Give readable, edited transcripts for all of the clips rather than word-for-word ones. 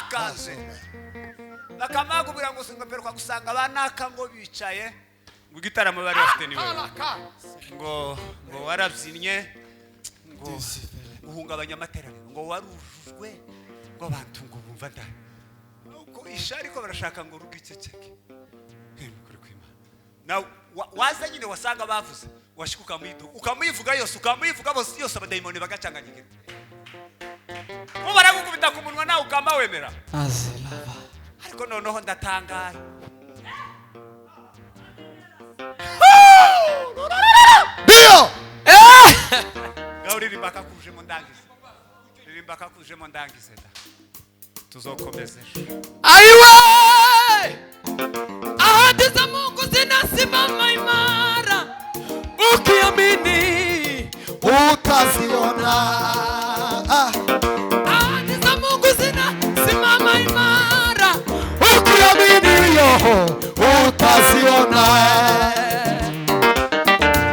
Kaze bakamagubwira ngo singaperuka gusanga banaka ngo bicaye ngo igitaramo bari bafite ni wewe, ngo warabyinnye, ngo uhungabanya amateraniro, ngo warujujwe, ngo abantu ngo bumva nda uko ishari ko barashaka ngo rugiceceke. Kuri kw'Imana na waza nyine wasanga bavuze, washika ukamuyiduka, ukamuyivuga yose, ukamuyivuga bose yose, abadayimoni bagacanganyikira, bo baragukubita ku munwa nawe ukama wemera. Azilava. Ariko noneho ndatangara. Ndio. Ngaho ririmba kakujemo ndangize, ririmba kakujemo ndangize da tuzokomeze. Aiwe! Ahadi za Mungu zinasimama imara, ukiamini utaziona. Ah. Ahadi za Mungu zinasimama imara, ukiamini yoho utaziona.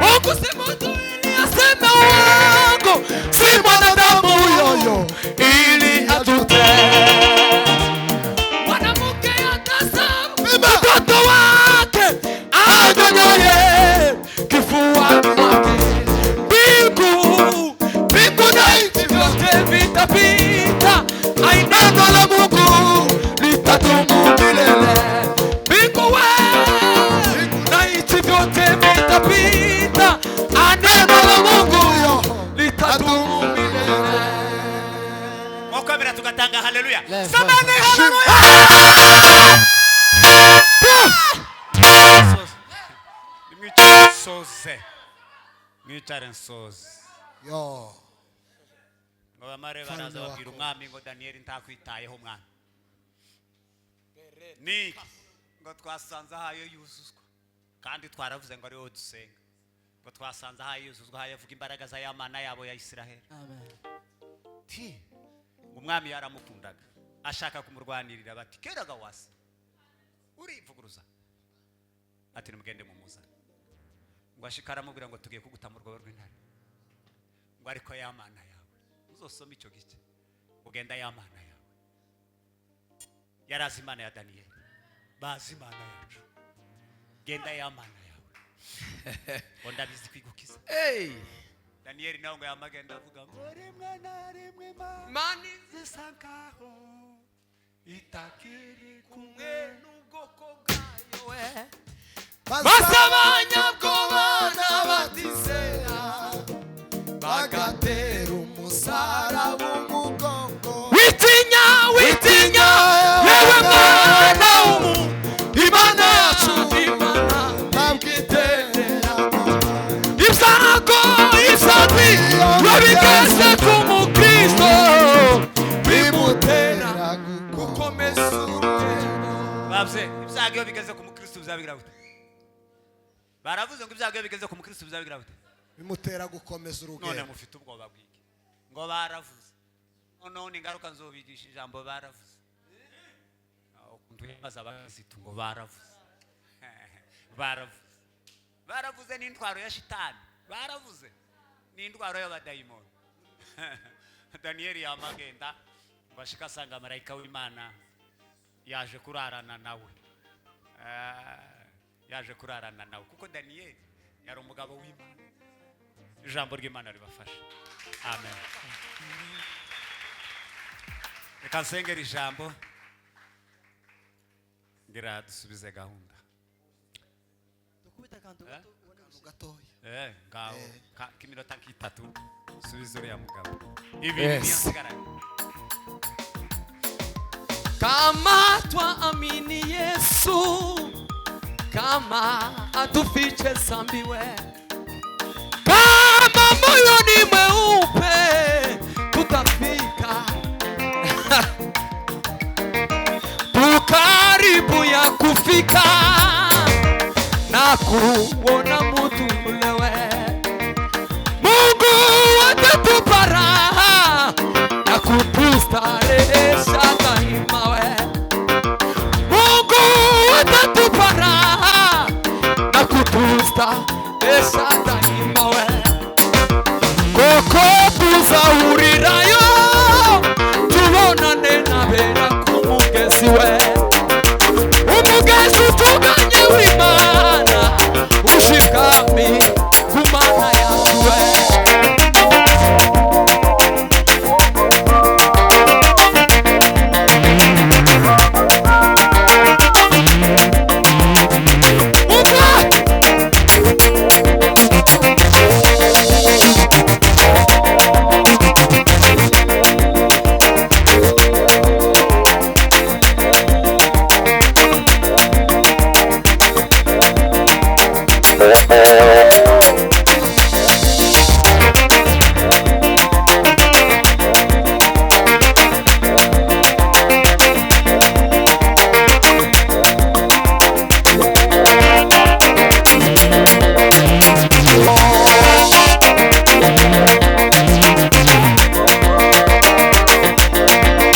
Mungu si mtu ili aseme uongo, si mwanadamu yoyo ili ajute. Mwanamke atazaa Beba. mtoto wake anyonyaye kifuani mwake. Mbingu, mbingu na nchi vyote vitapita, ai Neno la Mungu litadumu milele. Mbingu we na nchi vyote vitapita, ai Neno la Mungu yoho litadumu milele. Mwakwemera tugatanga haleluya. Leva. Samani haleluya. Nimwicare nsoze, mwicare nsoze. Yo. Ngo bamare Mfalme baraza babwira wako. umwami ngo Daniyeli ntakwitayeho mwana, niki ngo twasanze ahayo yuzuzwa, kandi twaravuze ngo ari wowe dusenga, ngo twasanze ahayo yuzuzwa, ahayo avuga imbaraga za ya Mana yabo ya Isiraheli. Amen. Ti ngo umwami yaramukundaga ashaka kumurwanirira, bati keraga wasi urivuguruza, ati nimugende mumuzane. Ngo ashika aramubwira ngo tugiye kuguta mu rwobo rw'intare, ngo ariko ya Mana yawe uzosoma icyo gice, ugenda ya Mana yawe. Yarazi Imana ya Daniyeli, bazi Imana yacu, genda ya Mana yawe ngo ndabizi kwigukiza. Hey. Daniyeli nawe ngo yamagenda avuga ngo rimwe na rimwe Imana Mani zisa nkaho itakiri kumwe n'ubwoko bwayo we Basa abanyabwoba n'abatizera bagatera umusaraba umugongo. Witinya, witinya wewe mwana w'umuntu, Imana yacu Imana ntabwo iterera. Ibyago ibyago iyo bigeze ku mukristo bimutera gukomeza urugendo. Babze ibyago iyo bigeze ku mukristo bizabigira gute? Baravuze ngo ibyago iyo bigeze ku mukristo bizabigira gute? Bimutera gukomeza None urugendo. mufite ubwoba bw'iki ngo baravuze? Noneho ni ingaruka nzobigisha ijambo baravuze. Aho ukuntu abakristo ngo baravuze, baravuze, baravuze ni intwaro ya shitani, baravuze ni intwaro y'abadayimoni. Daniyeli yamagenda ngo ashika asanga marayika w'Imana yaje kurarana nawe. Yaje kurarana nawe kuko Daniyeli yari umugabo w'Imana. Ijambo ry'Imana ribafasha. Amen. Reka nsengere ijambo ngira dusubize gahunda. Dukubita akantu Eh? Gatoya. Ngaho k'iminota nk'itatu subiza uriya mugabo ibintu Yes. niyo nsigaranye. Kama twaamini Yesu, kama atufiche zambi we, kama moyo ni mweupe tutafika tukaribu ya kufika na kuona mutu ulewe. Mungu atatupa raha na kutustarehesha daima we. Mungu atatupa raha na kutustarehesha daima we. Koko tuzahurirayo tubonane n'abera ku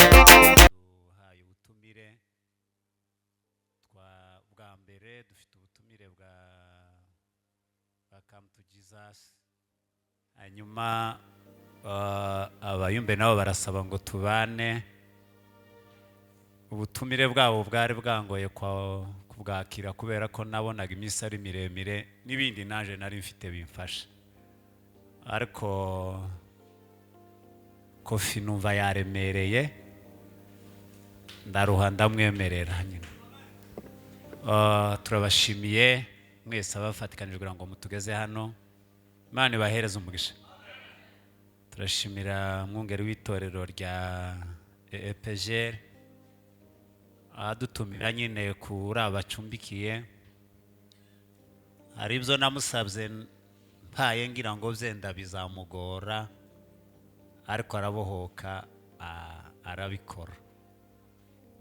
Duhaye ubutumire twa bwa mbere, dufite ubutumire bwa Come to Jesus. Hanyuma abayumbe nabo barasaba ngo tubane. Ubutumire bwabo bwari bwangoye kubwakira kubera ko nabonaga iminsi ari miremire n'ibindi naje nari mfite bimfasha, ariko Kofi numva yaremereye, ndaruha, ndamwemerera nyine. Turabashimiye mwese abafatikanije kugira ngo mutugeze hano. Imana ibahereze umugisha. Turashimira mwungeri w'itorero rya EPGR adutumira nyine kuri abacumbikiye. Hari ibyo namusabye mpaye ngira ngo byenda bizamugora, ariko arabohoka, arabikora.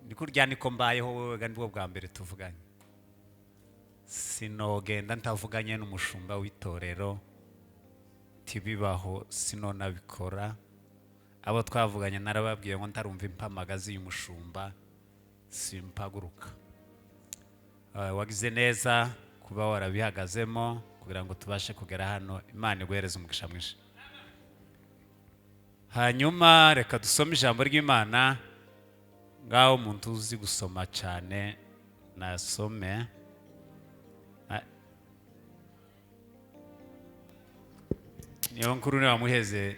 Ni kurya niko mbayeho. Wowe nibwo bwa mbere tuvuganye, sinogenda ntavuganye n'umushumba w'itorero, tibibaho, sinonabikora. Abo twavuganye narababwiye ngo ntarumva impamagazi y'umushumba simpaguruka. Wagize neza kuba warabihagazemo kugira ngo tubashe kugera hano. Imana iguhereze umugisha mwinshi. Hanyuma reka dusome ijambo ry'Imana. Ngaho umuntu uzi gusoma cyane nasome. Niyo nkuru niwamuheze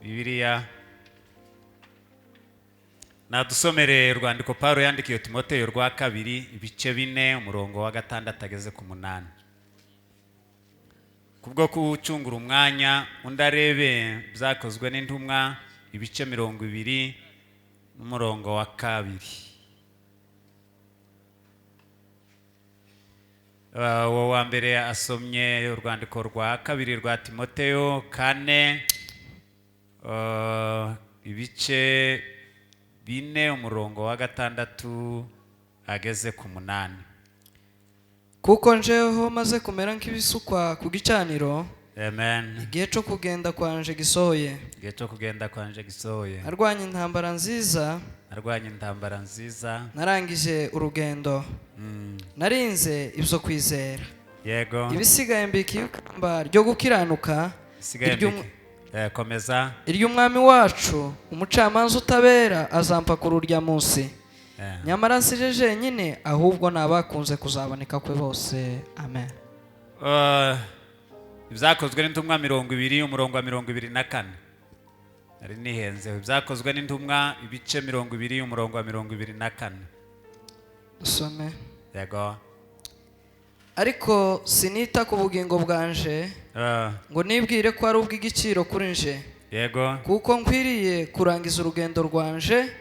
Bibiliya, nadusomere urwandiko Paulo yandikiye Timoteyo rwa kabiri, ibice 4, umurongo wa 6 ageze ku 8. Kubwo kuwucungura umwanya, undi arebe Byakozwe n'Intumwa, ibice 20 n'umurongo wa 2. Uwo wa mbere asomye urwandiko rwa kabiri rwa Timoteyo 4, ibice 4, umurongo wa 6 ageze ku 8. Kuko njeho maze kumera nk'ibisukwa ku gicaniro. Amen. Igihe cyo kugenda kwanje gisohoye. Igihe cyo kugenda kwanje gisohoye. Narwanye intambara nziza. Narwanye intambara nziza. Narangije urugendo. Narinze ibyo kwizera. Yego. Ibisigaye mbikiye ikamba ryo gukiranuka. Isigaye mbiki. Komeza. Iry'umwami wacu umucamanza utabera azampa kururya munsi. Nyamara nsije jenyine, ahubwo nabakunze kuzaboneka kwe bose. Amen. Ibyakozwe n'Intumwa 20, umurongo wa 24. Nari nihenze. Ibyakozwe n'Intumwa, ibice 20, umurongo wa 24. Dusome. Yego. Ariko sinita ku bugingo bwanje, ngo nibwire ko ari ubw'igiciro kuri nje. Yego. Kuko nkwiriye kurangiza urugendo rwanje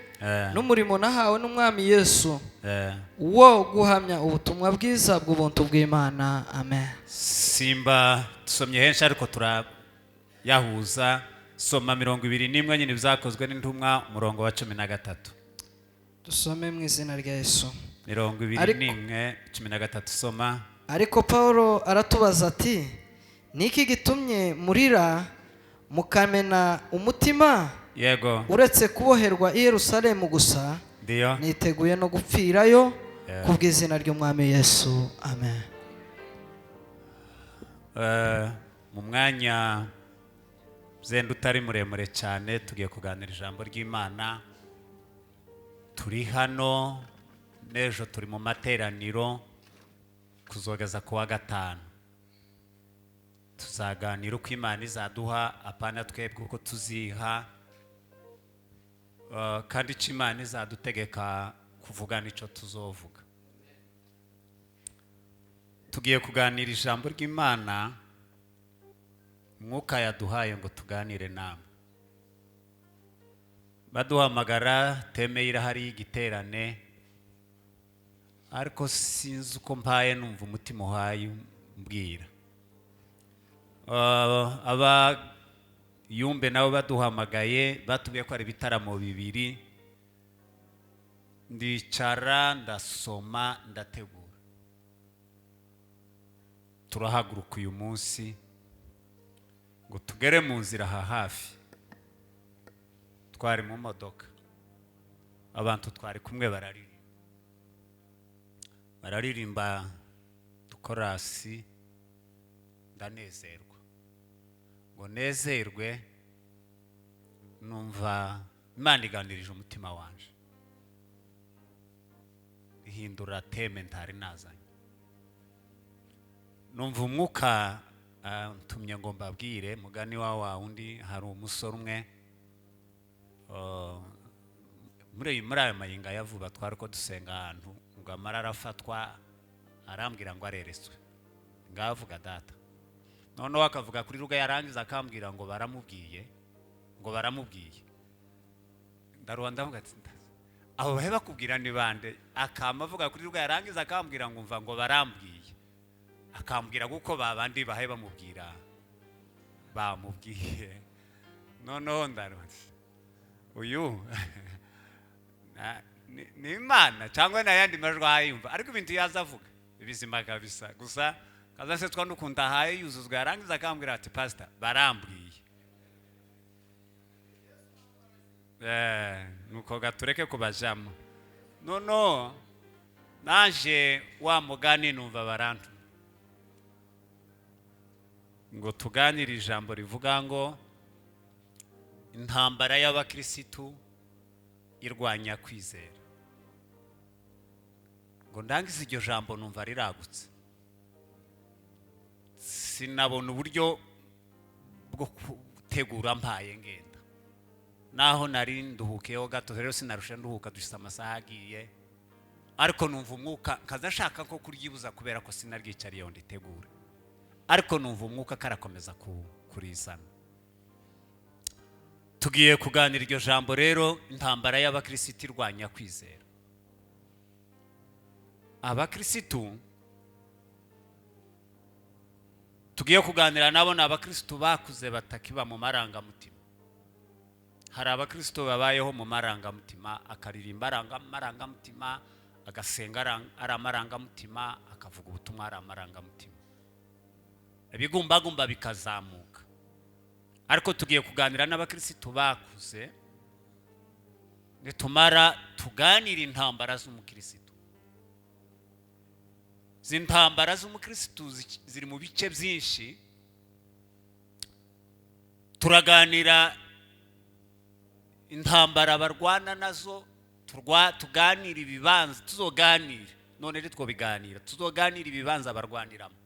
n'umurimo nahawe n'Umwami Yesu, wo guhamya ubutumwa bwiza bw'ubuntu bw'Imana. Amen. Simba tusomye henshi ariko turayahuza. Soma 21 nyine, Ibyakozwe n'Intumwa, umurongo wa 13. Dusome mu izina rya Yesu. 21, 13, soma. Ariko Paulo aratubaza ati: "Niki gitumye murira mukamena umutima? Yego. Uretse kuboherwa i Yerusalemu gusa, Ndiyo. niteguye no gupfirayo kubw'izina ry'Umwami Yesu." Amen. Mu mwanya zenda utari muremure cyane tugiye kuganira ijambo ry'Imana. Turi hano n'ejo turi mu materaniro kuzogeza ku wa gatanu. Tuzaganira uko Imana izaduha, apana twebwe uko tuziha, kandi icyo Imana izadutegeka kuvuga nicyo tuzovuga. Tugiye kuganira ijambo ry'Imana Mwuka yaduhaye ngo tuganire namwe. Baduhamagara teme irahari y'igiterane, ariko sinzi uko mpaye numva umutima uhaye umbwira. Abayumbe nabo baduhamagaye batubwiye ko hari ibitaramo bibiri, ndicara ndasoma ndategura, turahaguruka uyu munsi ngo tugere mu nzira aha hafi. Twari mu modoka, abantu twari kumwe bararirimba dukorasi, ndanezerwa. Ngo nezerwe numva Imana iganirije umutima wanje, ihindura thème ntari nazanye. Numva umwuka ntumye ngo mbabwire mugani wa wundi. Hari umusore umwe muri ayo mayinga ya vuba, twari ko dusenga ahantu, ngo amara arafatwa, arambwira ngo areretswe. Ngavuga data, noneho akavuga kuri ruga, yarangiza akambwira ngo baramubwiye, ngo baramubwiye. Ndaruha, ndavuga ati abo bahe bakubwira ni bande? Akama avuga kuri ruga, yarangiza akambwira ngo umva ngo barambwiye, akambwira kuko babandi bahe bamubwira bamubwiye. Noneho ndaruha, uyu ni Imana cyangwa n'ayandi majwi ahayumva, ariko ibintu yaza avuga ibizima kabisa. Gusa kazasetswa n'ukuntu ahaye yuzuzwa, yarangiza akambwira ati pastor barambwiye. Nuko gatureke kubajamo. Noneho naje wa mugani numva barantu ngo tuganire ijambo rivuga ngo intambara y'abakirisitu irwanya kwizera. Ngo ndangize iryo jambo numva riragutse, sinabona uburyo bwo gutegura mpaye ngenda. Naho nari nduhukeho gato rero sinarusha nduhuka, dushyize amasaha agiye, ariko numva umwuka nkaza nshaka ko kuryibuza kubera ko sinaryicariye ngo nditegure, ariko numva umwuka karakomeza kurizana. Tugiye kuganira iryo jambo rero, intambara y'abakirisitu irwanya kwizera. Abakirisitu tugiye kuganira nabo ni abakirisitu bakuze batakiba mu marangamutima. Hari abakirisitu babayeho mu marangamutima, akaririmba amarangamutima, agasenga ari amarangamutima, akavuga ubutumwa ari amarangamutima, ibigumbagumba bikazamuka. Ariko tugiye kuganira n'abakirisitu bakuze, nitumara tuganira intambara z'umukirisitu. Izi ntambara z'umukirisitu ziri mu bice byinshi. Turaganira intambara barwana nazo, tuganira ibibanza, tuzoganira none ntitwobiganira, tuzoganira ibibanza barwaniramo,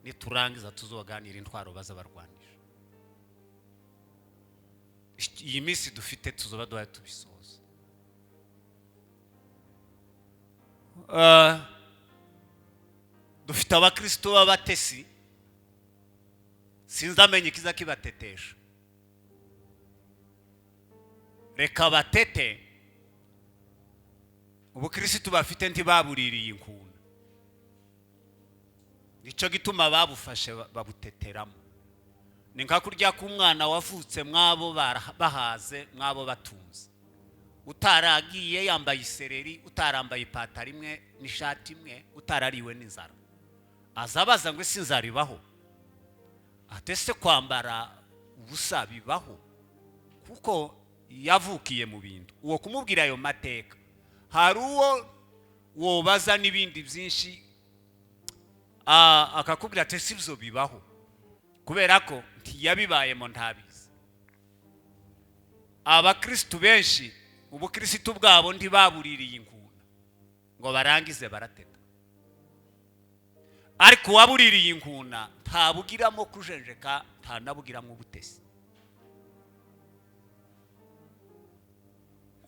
niturangiza tuzoganira intwaro baza barwanisha. Iyi minsi dufite tuzoba duhaye tubisoza. Dufite abakristo b'abatesi, sinzamenye ikiza kibatetesha. Reka batete, ubukristo bafite ntibabuririye inkuna, nicyo gituma babufashe babuteteramo. Ni nka kurya k'umwana wavutse mwabo bahaze, mwabo batunze, utaragiye yambaye isereri, utarambaye ipataro imwe n'ishati imwe, utarariwe n'inzara, azabaza ngo ese inzara ibaho? Atese kwambara ubusa bibaho? Kuko yavukiye mu bintu. Uwo kumubwira ayo mateka, hari uwo wobaza n'ibindi byinshi akakubwira ati si byo bibaho, kubera ko ntiyabibayemo ntabizi. Abakristu benshi ubukristu bwabo ntibabuririye inkuna ngo barangize barateta, ariko uwabuririye inkuna ntabugiramo kujenjeka, ntanabugiramo ubutesi.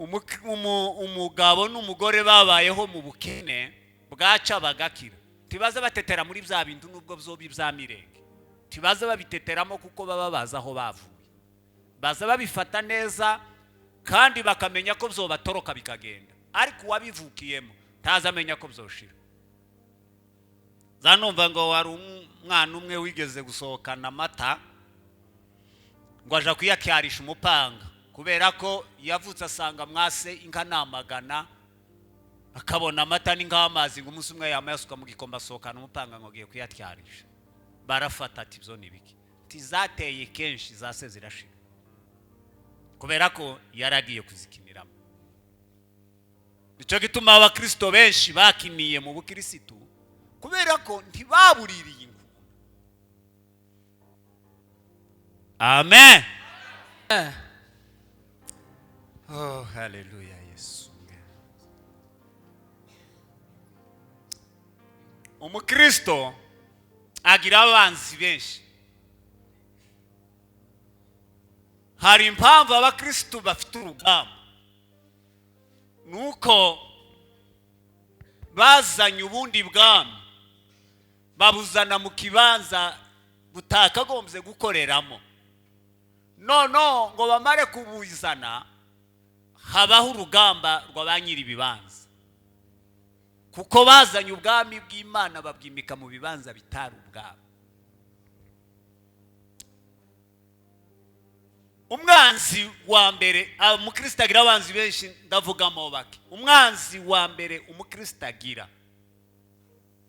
Umugabo n'umugore babayeho mu bukene bwaca bagakira, tibaza batetera muri bya bintu nubwo byo bya mirenge, tibaza babiteteramo kuko baba bazi aho bavuye, baza babifata neza kandi bakamenya ko byo batoroka bikagenda. Ariko uwabivukiyemo ntazamenya ko byoshira. Zanumva ngo wari umwana umwe wigeze gusohokana amata ngo aja kuyakyarisha umupanga, kubera ko yavutse asanga mwase inka namagana, akabona amata ni nk'amazi, ngo umunsi umwe yamayasuka mu gikombe asohokana umupanga ngo agiye kuyatyarisha. Barafata ati ibyo ni biki? Tizateye kenshi zase zirashira, kubera ko yaragiye kuzikiniramo. Nicyo gituma abakristo benshi bakiniye mu bukirisitu, kubera ko ntibabuririye inguma. Amen. Oh, haleluya Yesu. Umukristo agira abanzi benshi. Hari impamvu abakristo bafite urugamba, nuko bazanye ubundi bwami babuzana mu kibanza butakagombye gukoreramo. Nono ngo bamare kubuzana, habaho urugamba rwa ba nyiri ibibanza, kuko bazanye ubwami bw'Imana babwimika mu bibanza bitari ubwabo. Umwanzi wa mbere umukristo agira abanzi benshi, ndavugamo bake. Umwanzi wa mbere umukristo agira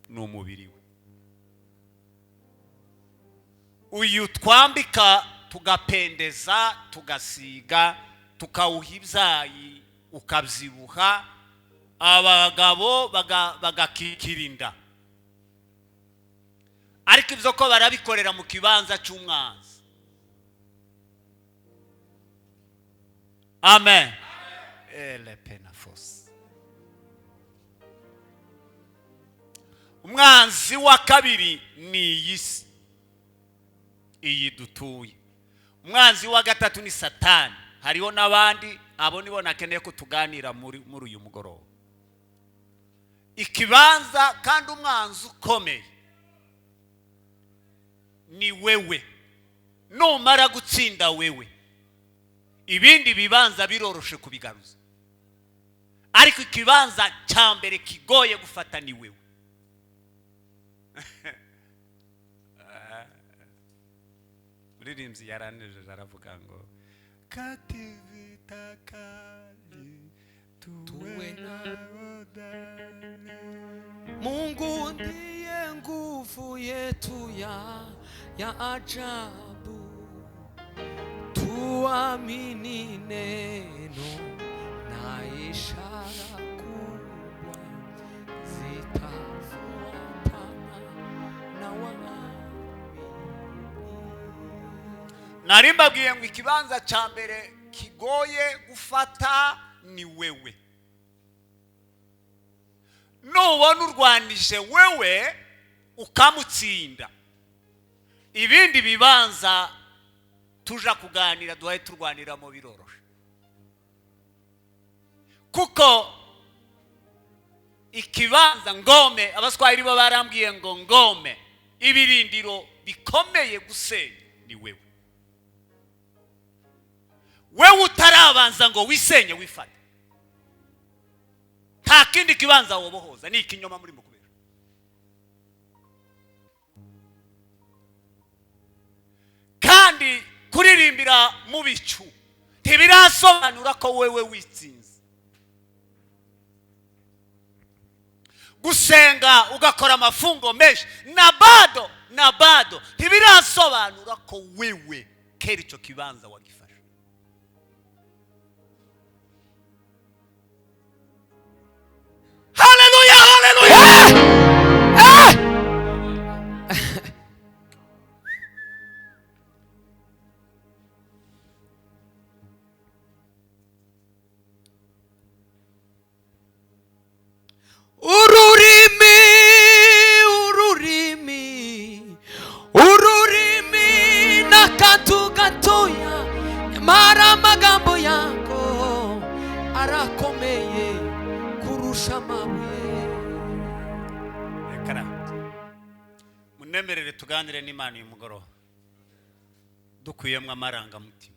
ni umubiri we. Uyu twambika tugapendeza, tugasiga, tukawuha ibyayi, ukabyibuha, abagabo bagakikirinda. Ariko ibyo ko barabikorera mu kibanza cy'umwanzi. Amen. Ele penafos. Umwanzi wa kabiri ni iyi si, iyi dutuye. Umwanzi wa gatatu ni Satani. Hariho n'abandi, abo nibo nakeneye ko tuganira muri uyu mugoroba. Ikibanza kandi umwanzi ukomeye ni wewe. Numara gutsinda wewe, ibindi bibanza biroroshe kubigaruza. Ariko ikibanza cya mbere kigoye gufata ni wewe. Muririmbyi yaranejeje aravuga ngo kativita kali tuwe na hodari. Mungu ndiye nguvu yetu ya ajabu, tuamini neno na ishara kubwa zitafuatana na waamini. Nari mbabwiye ngo ikibanza cya mbere kigoye gufata ni wewe. Nubona urwanije wewe ukamutsinda, ibindi bibanza tuja kuganira duhaye turwanira mu biroroshe. Kuko ikibanza ngome, abaswahili bo barambwiye ngo ngome, ibirindiro bikomeye gusenya ni wewe. Wewe utarabanza ngo wisenye wifate, nta kindi kibanza wobohoza, ni ikinyoma muri mukubera. Kandi kuririmbira mu bicu ntibirasobanura ko wewe witsinze. Gusenga ugakora amafungo menshi na bado ntibirasobanura ko wewe kera icyo kibanza wagifashe. Haleluya, haleluya. Ururimi n'akantu gatoya, nyamara amagambo yako arakomeye kurusha amabuye. Rekara munemerere tuganire n'Imana uyu mugoroba dukuyemo amarangamutima.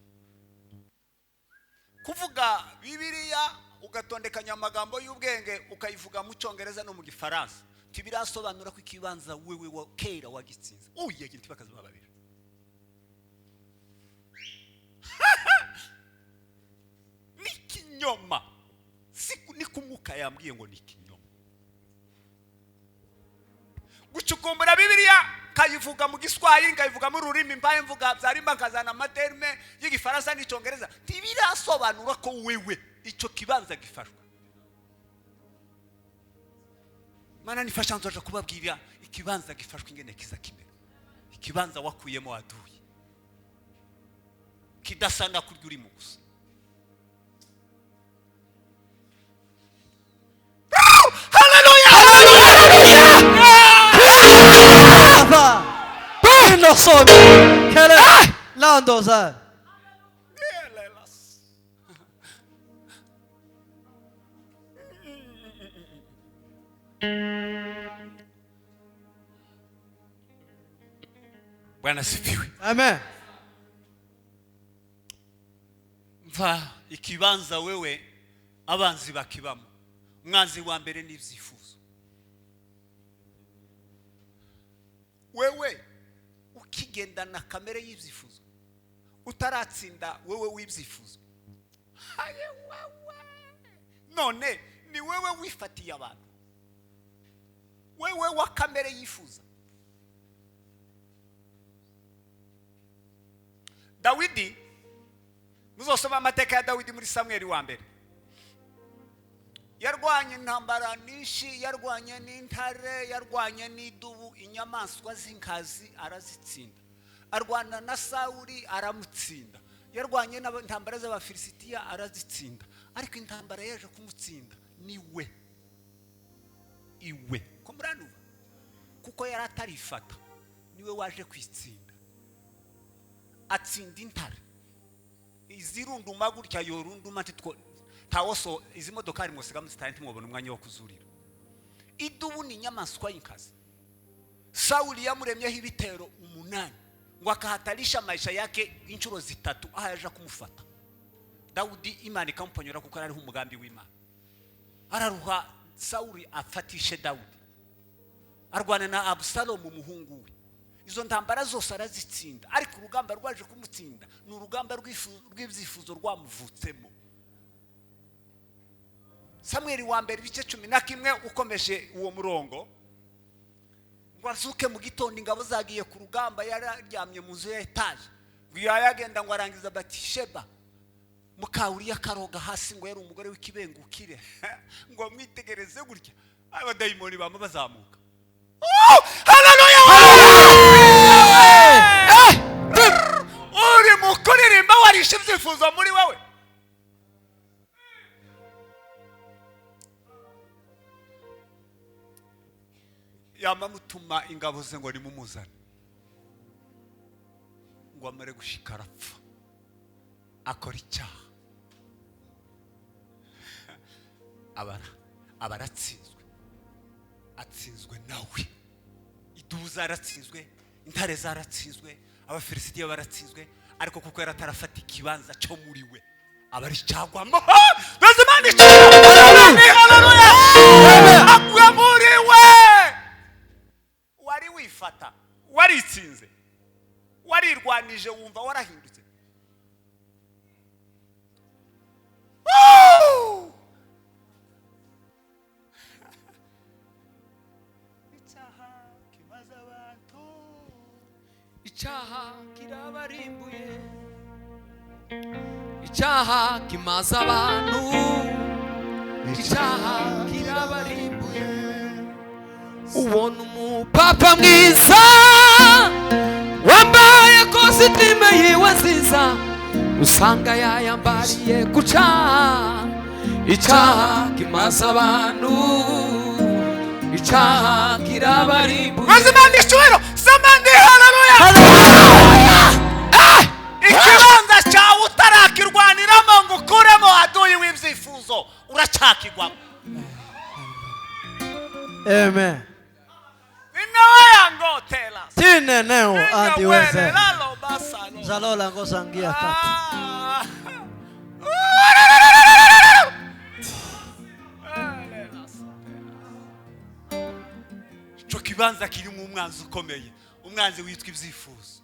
Kuvuga Bibiliya ugatondekanya amagambo y'ubwenge ukayivuga mu Cyongereza no mu Gifaransa, Tibirasobanura ko ikibanza wewe wa kera wagitsinze. Uye ntibakaza bababira. Ni kinyoma. Siku ni kumuka yambwiye ngo ni kinyoma. Gucukumbura Bibiliya kayivuga mu Giswahili, kayivuga mu rurimi mbaye mvuga byarimba nkazana amaterme y'Igifaransa n'Icyongereza, tibirasobanura ko wewe icyo kibanza gifashwe. Mana nifasha nzoja kubabwira ikibanza gifashwe ingene kiza kimera. Ikibanza wakuyemo aduye kidasana kurya uri mu gusa. Haleluya! Bwana sifiwe. Amen. Mva ikibanza wewe abanzi bakibamo. Umwanzi wa mbere ni ibyifuzo. Wewe ukigendana kamere y'ibyifuzo, utaratsinda wewe w'ibyifuzo. Haye wewe. None ni wewe wifatiye abantu. Wewe wa kamere yifuza. Dawidi, muzosoma amateka ya Dawidi muri Samweli wa mbere. Yarwanye intambara nyinshi, yarwanye n'intare, yarwanye n'idubu, inyamaswa z'inkazi arazitsinda. Arwana na Sawuli aramutsinda. Yarwanye n'intambara z'Abafilisitiya arazitsinda. Ariko intambara yaje kumutsinda ni we. Iwe. Ko muranuva? Kuko yari atarifata, niwe waje kwitsinda. Atsinda intare. Izirunduma gutya yorunduma ntitwo tawoso izi modokari mwosiga muzitari ntimwobona umwanya wo kuzurira. Idubu ni inyamaswa y'inkazi. Sauli yamuremyeho ibitero 8 ngo akahatarisha maisha yake inshuro 3 aho yaje kumufata. Dawudi Imana ikamponyora kuko ari umugambi w'Imana. Araruha Sauli afatishe Dawudi. Arwana na Absalomu umuhungu we. Izo ntambara zose arazitsinda, ariko urugamba rwaje kumutsinda ni urugamba rw'ibyifuzo rwamuvutsemo. Samweli wa mbere ibice 11 ukomeje uwo murongo, ngo azuke mu gitondo ingabo zagiye ku rugamba, yararyamye mu nzu ya etaje, ngo yagenda ngo arangiza Batisheba mukawuriya karoga hasi, ngo yari umugore w'ikibengukire, ngo mwitegereze gutya abadayimoni bama bazamuka. Oh, haleluya! Uri mu kuririmba warishe ibyifuzo muri wewe. Yamamutuma ingabo ze ngo nimumuzane, ngo amare gushika arapfa, akora icyaha, abaratsinzwe, atsinzwe nawe. Idubu zaratsinzwe, intare zaratsinzwe, Abafilisitiya baratsinzwe, ariko kuko yaratarafata ikibanza cyo muri we abari cyagwamo. Agwa muri we. Wari wifata, waritsinze, warirwanije, wumva warahindutse. Icyaha kimaze abantu, icyaha kirabarimbuye, icyaha kimaze abantu, icyaha kirabarimbuye. Ubona umupapa mwiza wambaye kositime yiwe nziza, usanga yayambariye guca. Icyaha kimaze abantu, icyaha kirabarimbuye. Haleluya! Ikibanza cyawe utarakirwaniramo ngo ukuremo aduyi w'ibyifuzo, uracyakigwamo. Amen. Tine neo adiweze. Zalola ngosangia kati. Kibanza kirimo umwanzi ukomeye, umwanzi witwa ibyifuzo.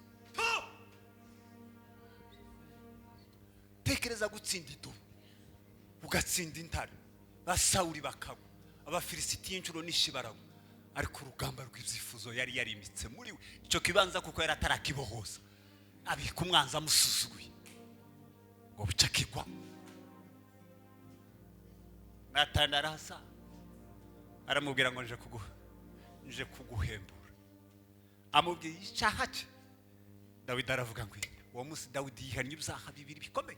Tekereza gutsinda idubu, ugatsinda intare, basawuri bakagwa, Abafilisitiya inshuro nyinshi baragwa, ariko urugamba rw'ibyifuzo yari yarimitse muri we icyo kibanza, kuko yari atarakibohoza, abika umwanzi amusuzuguye ngo buce akigwa. Natani araza aramubwira ngo nje kuguhembura, amubwiye icyaha cye. Dawidi aravuga ngo uwo munsi Dawidi yihannye ibyaha bibiri bikomeye,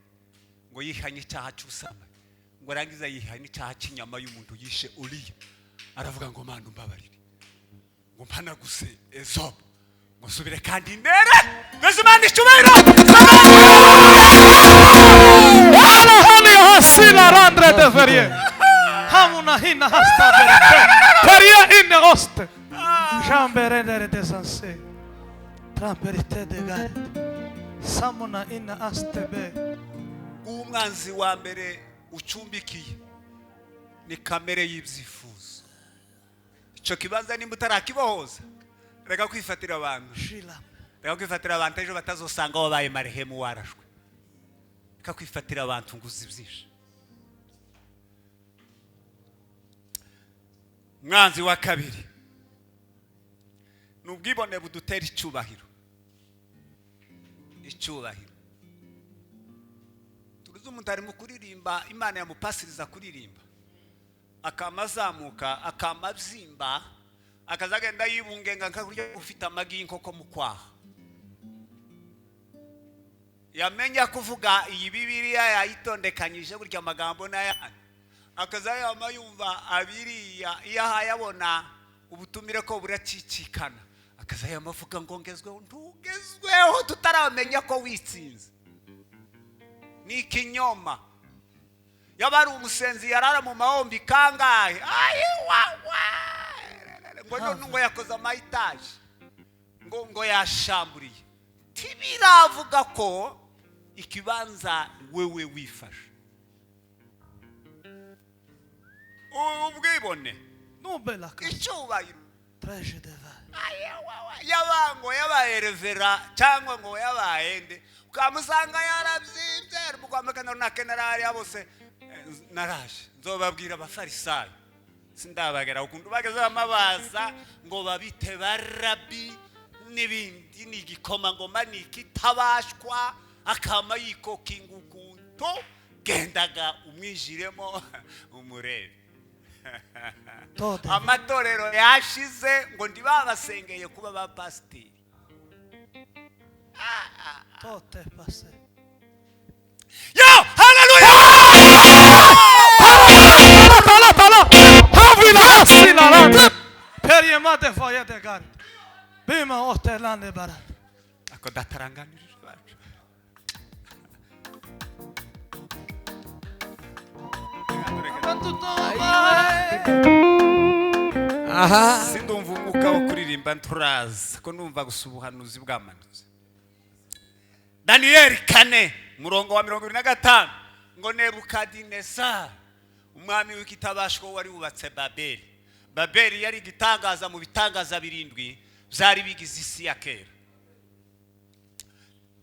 ngo yihanye icyaha cy'ubusambanyi, ngo arangiza yihanye icyaha cy'inyama y'umuntu yishe Uriya. Aravuga ngo Mana umbabarire, ngo mpanaguse Ezobu, ngo nsubire kandi nere mbese Imana icyubahiro. Haleluya hasila randre de ferie. Hamuna hina hasta verite. Ferie inne oste. Jamberendere desanse. Tramperite de gare. Samuna inna aste be. Umwanzi wa mbere ucumbikiye ni kamere y'ibyifuzo. Icyo kibanza nimba utarakibohoza, reka kwifatira abantu, Shila. reka kwifatira abantu ejo batazosanga wabaye marehemu warashwe. Reka kwifatira abantu ngo uzi byinshi. Umwanzi wa kabiri ni ubwibone budutera icyubahiro. Icyubahiro turuzi umuntu arimo kuririmba, Imana yamupasiriza kuririmba, akama azamuka, akama abyimba, akaza agenda yibungenga nka kurya ufite amagi y'inkoko mu kwaha. Yamenya kuvuga iyi Bibiliya yayitondekanyije gutya amagambo n'ayandi, akaza yama yumva abiriya iyo ahaye abona ubutumire ko buracicikana, akaza yama avuga ngo ngezweho. Ntugezweho tutaramenya ko witsinze, ni ikinyoma. Yaba ari umusenzi yarara mu mahombi kangahe, ayi wa ngo none ngo yakoze amayitaje, ngo yashamburiye. Tibiravuga ko ikibanza wewe wifashe. Ubwibone, Nubela ka. icyubahiro. Treje de va. Yaba ngo yabaye revera cyangwa ngo yabaye nde, ukamusanga yarabyimbye mukwamekana runaka narariya bose. Naraje nzobabwira Abafarisayo, sindabagera ukuntu bageze bamabaza ngo babite barabi n'ibindi, ni igikomangoma ni ikitabashwa, akama yikokinga ukuntu gendaga umwijiremo umurebe. Tode. Amatorero yashize ngo ndibabasengeye kuba ba pasiteri. Tote pase. Yo, haleluya! Tala tala. Havila hasila randre. Periema de foye de gare. Bima ote lande bara. Ako dataranganirije bacu. Aha. Sindumva umwuka wo kuririmba, nturaza ko numva gusa ubuhanuzi bwamanutse. Daniyeli 4 murongo wa 25 ngo Nebukadinezari umwami w'ikitabashwa wari wubatse Babeli. Babeli yari igitangaza mu bitangaza 7 byari bigize isi ya kera.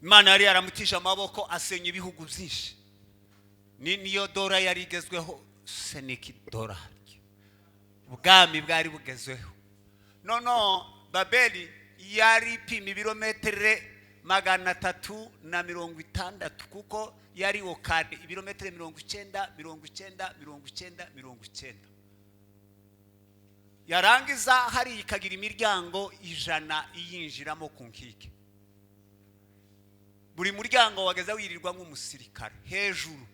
Imana yari yaramutije amaboko asenya ibihugu byinshi. Niyo dora yari igezweho, seniki dora, ubwami bwari bugezweho. Noneho Babeli yari ipima ibirometero 360, kuko yari okade ibirometero 90 90 90 90. Yarangiza hari ikagira imiryango 100 iyinjiramo ku nkike. Buri muryango wageza wirirwa nk'umusirikare. Hejuru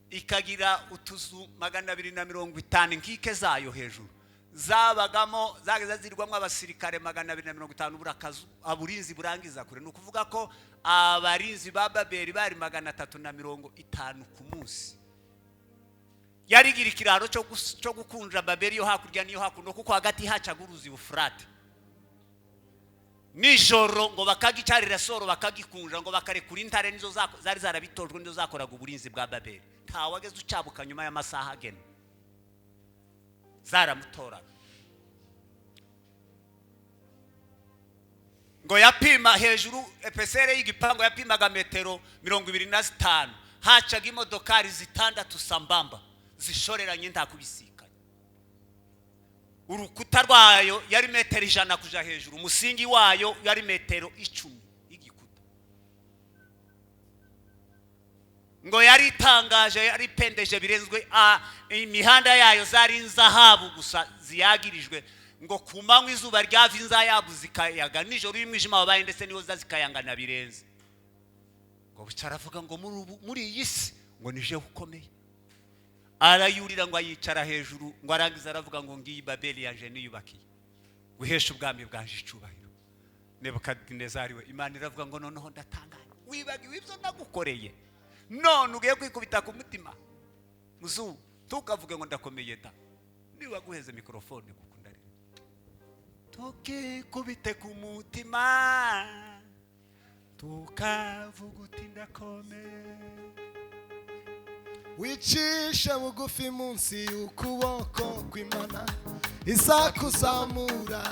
ikagira utuzu 250 inkike zayo hejuru zabagamo zageza zirirwamo abasirikare 250 burakazu aburinzi burangiza kure. Ni ukuvuga ko abarinzi ba Babeli bari 350 ku munsi. Yarigira ikiraro cyo gukunja Babeli yo hakurya niyo hakuno, kuko hagati hacaga uruzi Ufurate. Nijoro ngo bakagicarira soro bakagikunja, ngo bakarekura intare nizo zari zarabitojwe, nizo zakoraga uburinzi bwa Babeli. Ntawageze ucabuka nyuma y'amasaha agena, zaramutoraga. Ngo yapima hejuru, épaisseur y'igipangu yapimaga metero 25. Hacaga imodokari zitandatu sambamba zishoreranye, nta kubisikanya. Urukuta rwayo yari metero 100 kuja hejuru, umusingi wayo yari metero 10 y'igikuta. Ngo yari itangaje, yari ipendeje birenzwe. Imihanda yayo zari inzahabu gusa ziyagirijwe. Ngo ku manywa izuba ryava, inzahabu zikayaga, nijoro iyo umwijima wabaye ndetse niho za zikayangana birenze. Ngo buca aravuga ngo muri iyi si ngo nije ukomeye. Arayurira, ngo ayicara hejuru, ngo arangiza aravuga ngo ngiyi Babeli yaje niyubakiye guhesha ubwami bwanje icubahiro. Nebukadinezari we, Imana iravuga ngo noneho ndatangaye, wibagiwe ibyo nagukoreye, none ugiye kwikubita ku mutima. Muzu, tukavuge ngo ndakomeye da. Niba guheze mikorofone gukunda rero, tukikubite ku mutima, tukavuga uti ndakomeye. Wicishe bugufi munsi y'ukuboko kw'Imana, izakuzamura.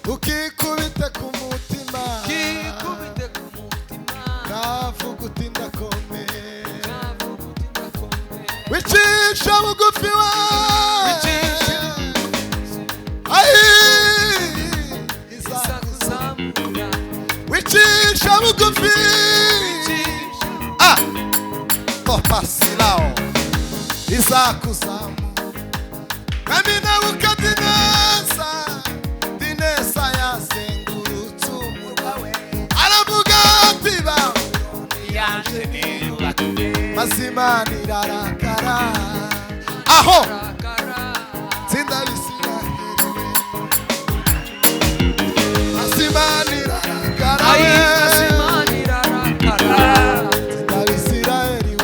Ukikubite ku mutima, Kikubite ku mutima, kavuga uti ndakomeye. Kavuga uti ndakomeye. Wicishe bugufi we, ayi, izakuzamura. Izakuzamura. Wicishe bugufi, ah, topasilao, izakuzamura. Mwami Nebukadineza dineza yazengurutse umurwa we, aravuga ati Babuloni yaje niyubakiye. Maze Imana irarakara aho Rakara. tsinda Abisiraheli we, maze Imana irarakara we, Ayi, irarakara. tsinda Abisiraheli we.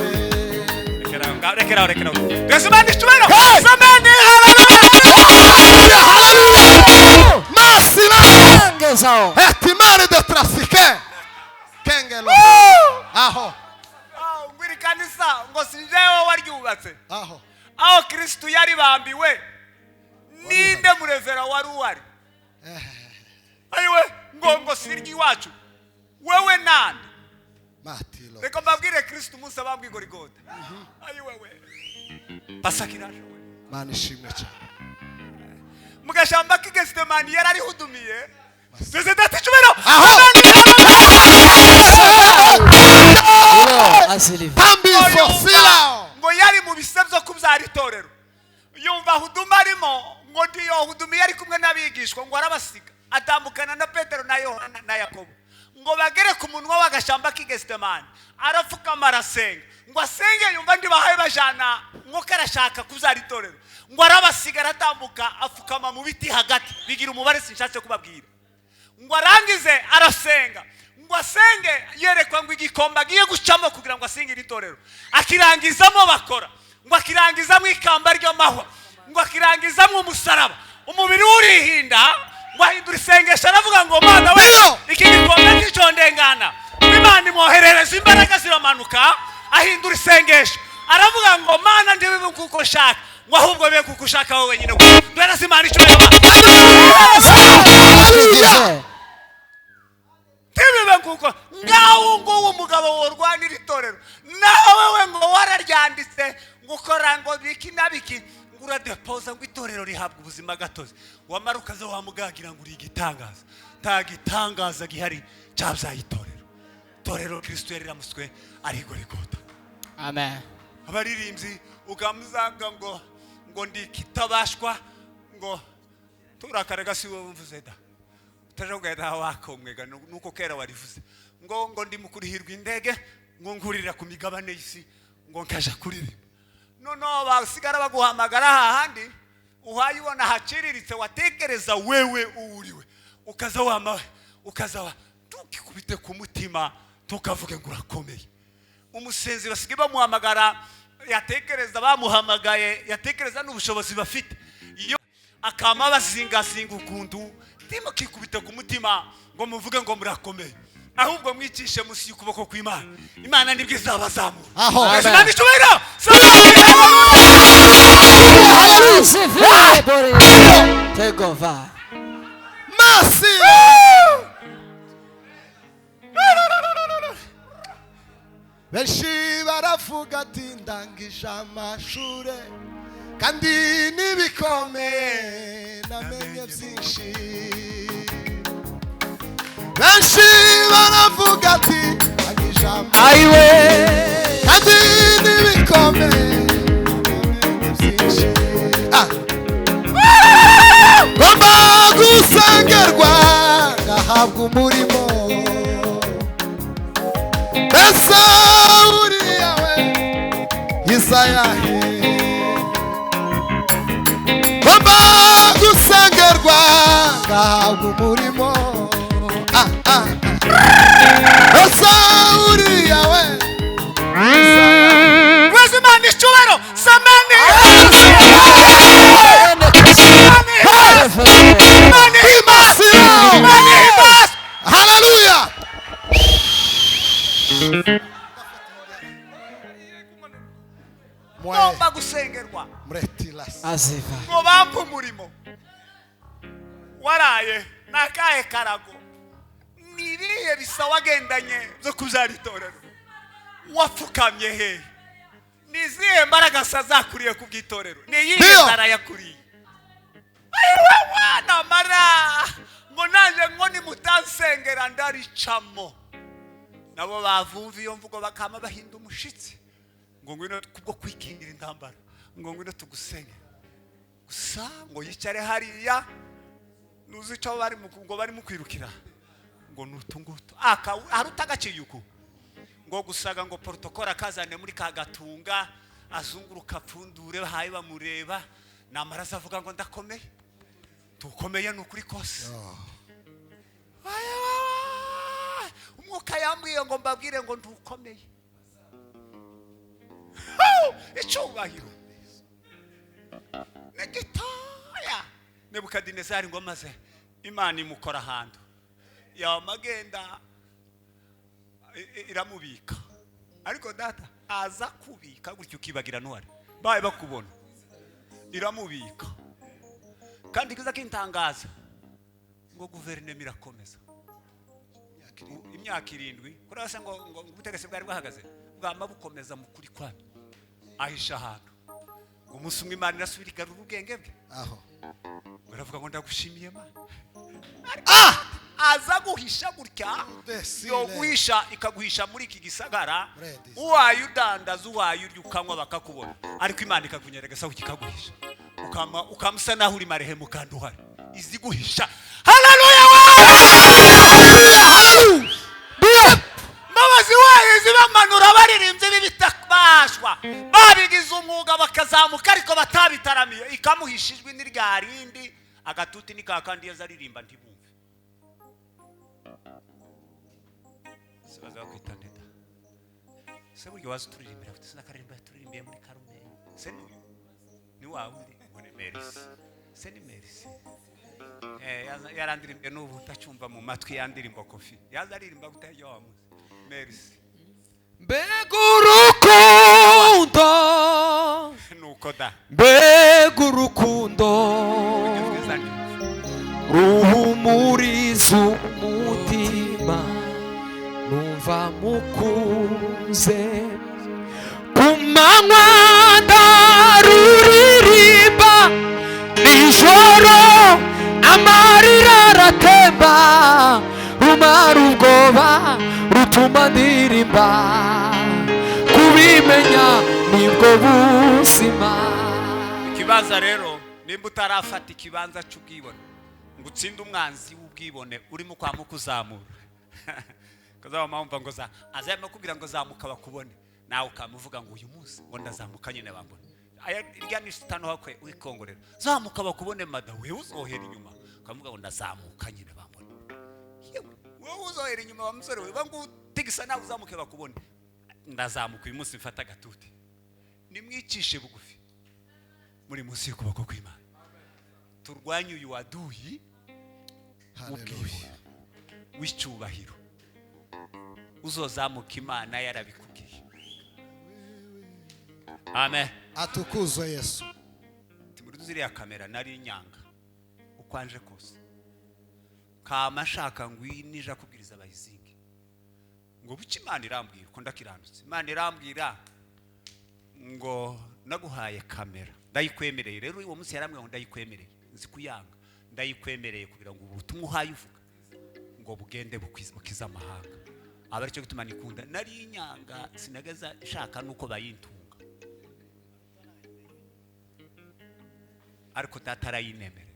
Rekeraho ngaho, rekeraho, rekeraho. Mbese Imana icubahiro. Hey! Sameni, Haleluya, haleluya, masila Ngezao. etimare de trafike kengelo aho. Ah, ngo iri kanisa ngo si jewe waryubatse, Aho. aho Kristu yaribambiwe ninde murevera wari uhari? Ayiwe, ngo si iry'iwacu, wewe nande? Matilo. Reka mbabwire, Kristu umunsi abambwa i Gorigota, ayiwewe, Pasaka iraje we. Mana ishimwe cyane. Mu gashamba k'Igesitemani yari arihudumiye. Perezida ati icubahiro. Aho. Ilo azilive. Tambi fosila. Ngo yari mu bise byo kubyara itorero, yumva huduma arimo, ngo ndiyo hudumiye ari kumwe n'abigishwa, ngo arabasiga atambukana na Petero na Yohana na Yakobo, ngo bagere ku munwa w'agashamba k'Igesitemani, arapfukama arasenga. Ngo asenge yumva ndibahaye bajana, ngo karashaka kubyara itorero, ngo arabasiga aratambuka, apfukama mu biti hagati, bigira umubare sinshatse kubabwira. Ngo arangize arasenga, ngo asenge yerekwa ngo igikombe agiye gucamo kugira ngo asenge iri torero akirangizamo bakora, ngo akirangizamo ikamba ry'amahwa, ngo akirangizamo umusaraba, umubiri we urihinda, ngo ahindura isengesho aravuga ngo Mana we, Ndio. iki gikombe nticondengana. Imana imwoherereza imbaraga ziramanuka, ahindura isengesho aravuga ngo Mana, ndibibe kuko nshaka, ngo ahubwo bibe kuko ushaka wowe wenyine. Duhereze Imana icyubahiro. Haleluya. Ntibibe nguko ngaho nguwo umugabo worwanira itorero, naho wewe ngo wararyanditse, ngo ukora ngo biki na biki, ngo uradepoza, ngo itorero rihabwa ubuzima gatozi, wamara ukaza wamugagira ngo uri igitangaza. Nta gitangaza gihari cyabyaye itorero. Itorero Kristo yari riramuswe ari Gorigota. Amen. Abaririmbyi ukamusanga ngo ndi kitabashwa, ngo turakaraga, si wowe mvuze da, utaje kugenda wakomwega nuko kera warivuze ngo ndi mu kurihirwa indege, ngo nkurira ku migabane y'isi, ngo nkaja kuririmba, noneho basigara baguhamagara hahandi uhaye ubona haciriritse, watekereza wewe uwuriwe, ukaza wama ukaza wa tukikubite ku mutima, tukavuge ngo urakomeye. Umusenzi basigaye bamuhamagara, yatekereza bamuhamagaye, yatekereza n'ubushobozi bafite, iyo akama bazingazinga ukuntu. Ntimukikubite ku mutima ngo muvuge ngo murakomeye, ahubwo mwicishe munsi y'ukuboko kw'Imana. Imana nibwo izabazamura. Aho. Yesu ntabwo icyubahiro. Azilive. Take over. Masi. Benshi baravuga ati ndangije amashure kandi n'ibikomeye namenye byinshi. Benshi baravuga ati ndangije amashure kandi n'ibikomeye namenye byinshi. Ngomba gusengerwa ngahabwa umurimo. Mbese uriya we Yesaya he? Ngomba gusengerwa ngahabwa umurimo. Mbese uriya we Mwezi Imana icyubahiro samani. Haleluya. Ngomba gusengerwa ngo bampe umurimo. Waraye nakahe karago? Ni ibihe bisa wagendanye byo kubyara itorero? Wapfukamye he? Ni izihe mbaraga zakuriye ku bw'itorero? Ni iyihe nzara yakuriye? Namara ngo nanjye ngo nimutansengera ndaricamo. Nabo bavumva iyo mvugo bakama bahinda umushitsi ngo ngwino kubwo kwikingira intambara, ngo ngwino tugusenge gusa, ngo yicare hariya nuzi icyo bari ngo barimo kwirukira ngo nutungutu aka arutagaciye uku ngo gusaga ngo protocole akazane muri kagatunga azunguruka pfundure bahaye bamureba namara avuga ngo ndakomeye tukomeye nukuri kose. Umwuka yambwiye ngo mbabwire ngo ntukomeye. Icyubahiro ni gitoya. Nebukadinezari ngo maze Imana imukora ahantu yamagenda iramubika, ariko data aza kubika gutyo ukibagira ntwari baye bakubona iramubika. Kandi kiza kintangaza ngo guverinoma irakomeza imyaka 7 kurasa ngo ubutegetsi bwari bwahagaze bwama bukomeza mu kuri kwami ahisha ahantu. Umunsi umwe Imana irasubira igarura ubwenge bwe aho baravuga ngo ndagushimiye Mana. Aza guhisha gutya yo guhisha ikaguhisha muri iki gisagara, uwaye udandaza uwaye urya ukanywa bakakubona, ariko Imana ikakunyereka ukikaguhisha ukamusa naho uri marehemu kandi uhari iziguhisha. Haleluya. Mbabazi wayo zibamanura baririmbye b'ibitabashwa babigize umwuga bakazamuka ariko batabitaramiye, ikamuhisha ijwi n'irya rindi agatuti ni kakandi yazaririmba ntibumve. Sibaza kwita ndeta se buryo waza uturirimbira ufite sinakaririmba turirimbiye muri Karumeli se ni wawe undi ngo ni Merisi se ni Merisi yarandirimbiye n'ubu utacyumva mu matwi yandirimbo Kofi yazaririmba gutajya wa muzi Merisi. Mbega urukundo nuko da mbega urukundo ruhumuriza umutima numva mukunze ku manywa ndaruririmba nijoro amarira aratemba rumara ubwoba rutuma ndirimba kubimenya nibwo buzima. Ikibaza rero nimba utarafata ikibanza cy'ubwibone ngo utsinde umwanzi w'ubwibone urimo kwama kuzamura kazaba mpamva ngo za azayama kubwira ngo zamuka bakubone nawe ukamuvuga ngo uyu munsi ngo ndazamuka nyine bambone. Aya irya ni sitano hakwe wikongorera zamuka bakubone mada wewe uzohera inyuma ukamuvuga ngo ndazamuka nyine bambone. Wewe uzohera inyuma wa musore we bangu tigisa nawe uzamuke bakubone ndazamuka uyu munsi mfata gatuti. Nimwicishe bugufi muri munsi y'ukuboko kw'Imana turwanye uyu waduyi Haleluya w'icyubahiro uzozamuka Imana yarabikubwiye. Amen. Atukuzwe Yesu. Timuri ziriya kamera nari inyanga ukwanje kose Kama nshaka ngo iyi nija kubwiriza abayizinge. Ngo buki Imana irambwira ko ndakiranutse. Imana irambwira ngo naguhaye kamera, ndayikwemereye. Rero uwo munsi yarambwira ngo ndayikwemereye, nzi kuyanga, ndayikwemereye kugira ngo ubutumwa uhaye uvuga ngo bugende bukize amahanga. Aba aricyo gituma nikunda nari inyanga, sinagaza nshaka nuko bayintunga, ariko data arayinemerera.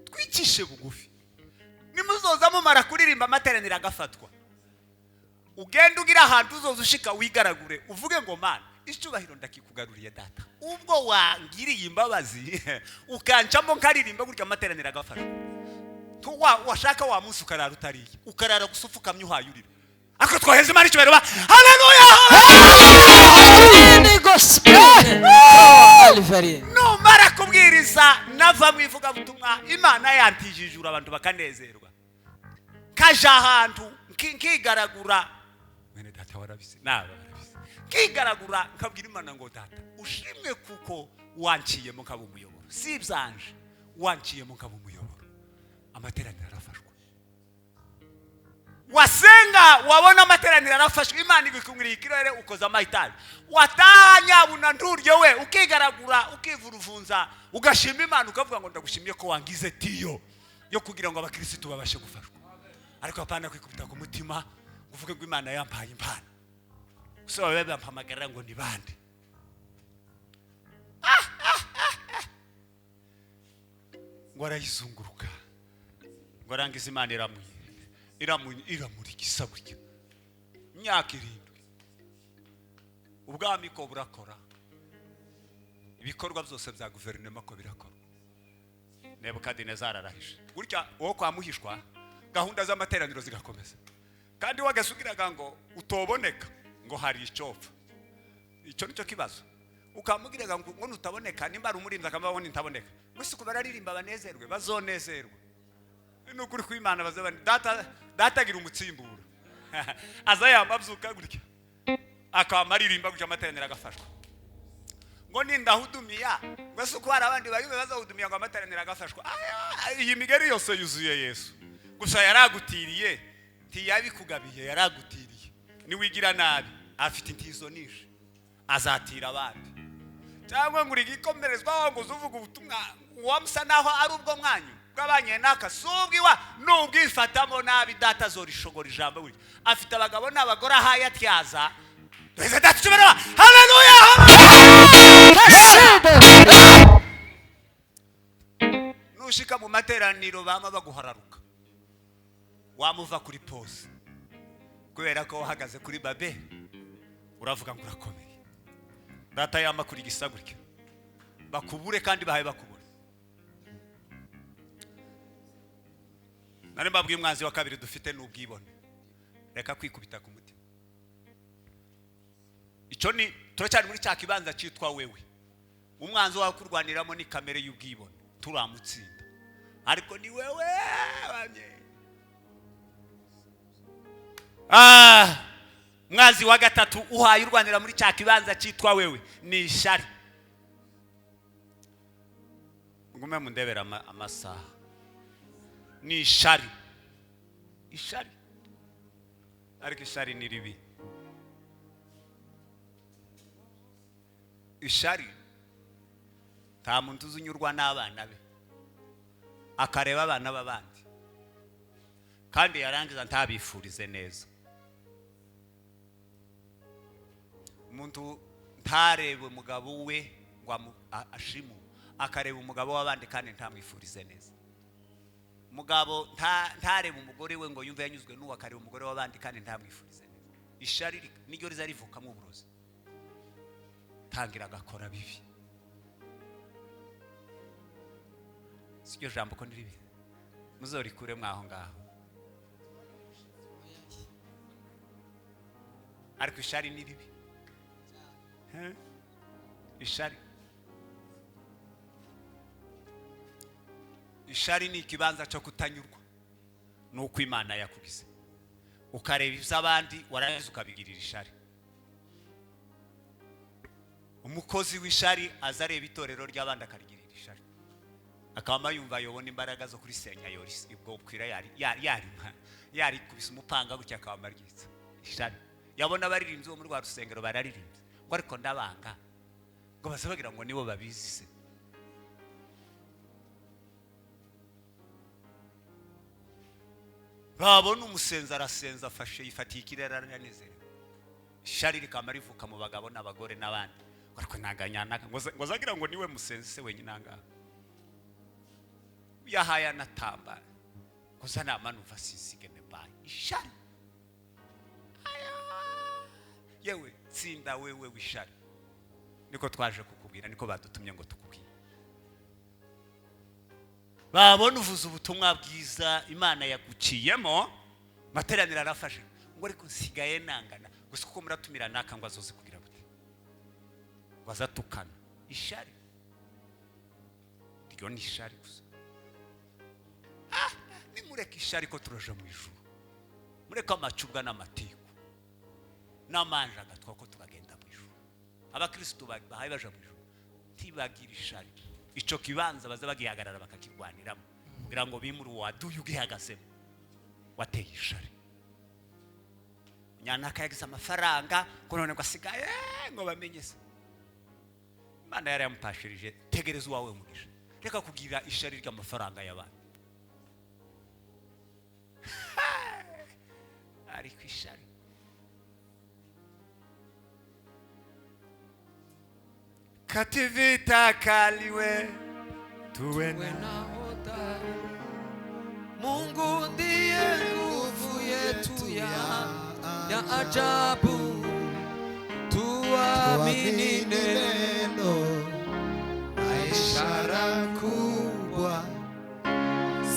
Twicishe bugufi, nimuzoza mumara kuririmba amateraniro agafatwa, ugenda ugira ahantu uzoza ushika wigaragure uvuge ngo Mana icyubahiro ndakikugaruriye data, ubwo wangiriye imbabazi ukancamo nkaririmba gutya amateraniro agafatwa. Washaka wa munsi ukarara utariye, ukarara gusa upfukamye uhaye urira, ariko twoheza Imana icyubahiro ba haleluya. Numara kubwiriza nava mu ivugabutumwa Imana yantijijura abantu bakanezerwa, kaja ahantu nkigaragura, mwene data warabise naba barabise, nkigaragura nkabwira Imana ngo data ushimwe kuko wanciyemo nkaba umuyoboro, si ibyanje, wanciyemo nkaba umuyoboro. Amateraniro arafashwa. Wasenga wabona amateraniro arafashwa, Imana igukumiriye ikirere ukoza amahitari, wataha nyabuna nturyo we ukigaragura ukivuruvunza ugashima Imana ukavuga ngo ndagushimiye ko wangize tiyo yo kugira ngo abakirisitu babashe gufashwa. Ariko hapana kwikubita ku mutima uvuge ngo Imana yampaye impano, gusa babe bampamagarira ngo ni bande. Ngo arayizunguruka, ngo arangiza Imana iramurikisa gutya imyaka 7. Ubwami ko burakora, ibikorwa byose bya guverinoma ko birakora. Nebukadinezari arahisha gutya, uwo kwamuhishwa gahunda z'amateraniro zigakomeza, kandi wagasugiraga ngo utoboneka ngo hari icyopfa. Icyo nicyo kibazo. Ukamugiraga ngo nutaboneka, nimba ari umurinzi akamabona ntaboneka, mwese ko bararirimba banezerwe, bazonezerwa. Nukuri kw'Imana bazabana data datagira umutsimbura aza yamabyuka gutya akamaririmba gutya amateraniro agafashwa. Ngo nindahudumiya ngo se uko hari abandi bayume bazahudumiya ngo amateraniro agafashwa. Iyi migeri yose yuzuye Yesu, gusa yaragutiriye, ntiyabikugabiye, yaragutiriye. Niwigira nabi afite intizo nije azatira abandi, cyangwa ngo urigikomerezwa ngo uzuvuga ubutumwa wamusa naho ari ubwo mwanyu bw'abanye naka subwiwa nubwifatamo nabi data zorishogora ijambo gutya. Afite abagabo n'abagore ahaye atyaza duheze data icyubahiro. Haleluya. Nushika mu materaniro bama baguhararuka, wamuva kuri pose kubera ko wahagaze kuri babe uravuga ngo urakomeye. Data yama kuri gisa gutya bakubure kandi bahaye bakubure. Nari mbabwiye umwanzi wa kabiri dufite n'ubwibone, reka kwikubita ku mutima. Icyo ni turacyari muri cya kibanza cyitwa wewe. Umwanzi wawe kurwaniramo ni kamere y'ubwibone, turamutsinda, ariko ni wewe wamye. Mwanzi wa gatatu uhaye urwanira muri cya kibanza cyitwa wewe ni ishari. Ngume mundebera amasaha. Ni ishari, ishari, ariko ishari ni ribi. Ishari nta muntu uzunyurwa n'abana be, akareba abana b'abandi kandi yarangiza ntabifurize neza. Umuntu ntarebe umugabo we ngo ashimu, akareba umugabo w'abandi kandi ntamwifurize neza. Mugabo ntareba umugore we ngo yumve yanyuzwe n'uwo, akareba umugore w'abandi kandi ntamwifurize neza. Ishari niryo rizarivukamo uburozi, tangira agakora bibi. Siryo jambo ko niribi, muzorikure mwaho ngaho. Ariko ishari ni ribi. Ishari, ishari ni ikibanza cyo kutanyurwa nuko Imana yakugize, ukareba iby'abandi warangiza ukabigirira ishari. Umukozi w'ishari azareba itorero ry'abandi akarigirira ishari, Akaba yumva yobona imbaraga zo kurisenya, yorisi ubwo bukwira yari yari yari yarikubise umupanga gutya, akaba aryitsa ishari. Yabona abaririmbyi bo muri rwa rusengero bararirimbye, ngo ariko ndabanga, ngo baze bagira ngo nibo babizi se. Babona umusenzi arasenza, afashe yifatiye ikirere, aranezerewe. Ishari rikaba rivuka mu bagabo n'abagore n'abandi, ngo ariko ntaganyana, ngo azagira ngo niwe musenzi se wenyine ahangaha yahaye anatamba, ngo zanamanuva sisigene bayi ishari. Aya! Yewe tsinda wewe w'ishari, niko twaje kukubwira, niko badutumye ngo tukubwire. Babona uvuze ubutumwa bwiza Imana yaguciyemo, materaniro arafashe, ngo ariko nsigaye nangana gusa kuko muratumira naka ngo azoze kugira gute, ngo azatukana. Ishari ryo ni ishari gusa. Nimureke ishari ko turaja mu ijuru, mureke amacubwa n'amatiku n'amanja agatwa ko turagenda mu ijuru. Abakristo bahaye baja mu ijuru ntibagira ishari, ico kibanza baza bagihagarara bakakirwaniramo kugira ngo bimure uwaduye ugihagazemo wateye ishari. Nyanaka yagize amafaranga ko none ngo asigaye ngo bamenye se. Imana yarayamupashirije, tegereza uwawe mugisha, reka kugira ishari ry'amafaranga y'abantu. Ariko ishari kativita kaliwe tuwe Tuwe na hodari. Mungu ndiye nguvu yetu ya ajabu, tuamini neno na ishara kubwa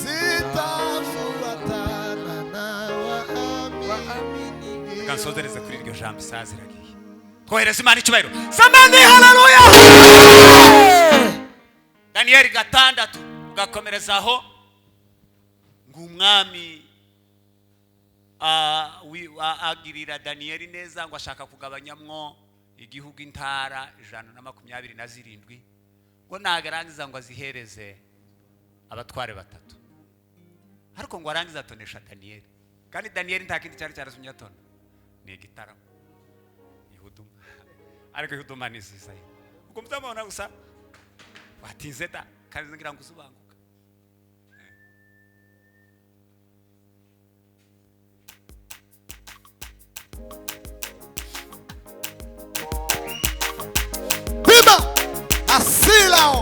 zitafuatana na waamini. Waamini. Reka nsozereze kuri iryo jambo, isaha ziragiye. Twohereza Imana icyubahiro. Samani, haleluya. Daniyeli 6 ugakomereza aho ngo umwami agirira Daniyeli neza, ngo ashaka kugabanyamwo igihugu intara 127, ngo nagarangiza ngo azihereze abatware batatu, ariko ngo arangize atonesha Daniyeli. Kandi Daniyeli nta kindi cyari cyarasumye atona, ni igitaramo ihuduma. Ariko ihuduma ni nziza ye, ubwo muzamubona gusa watinze da, kandi ngira ngo uzubanguka. Bima asilao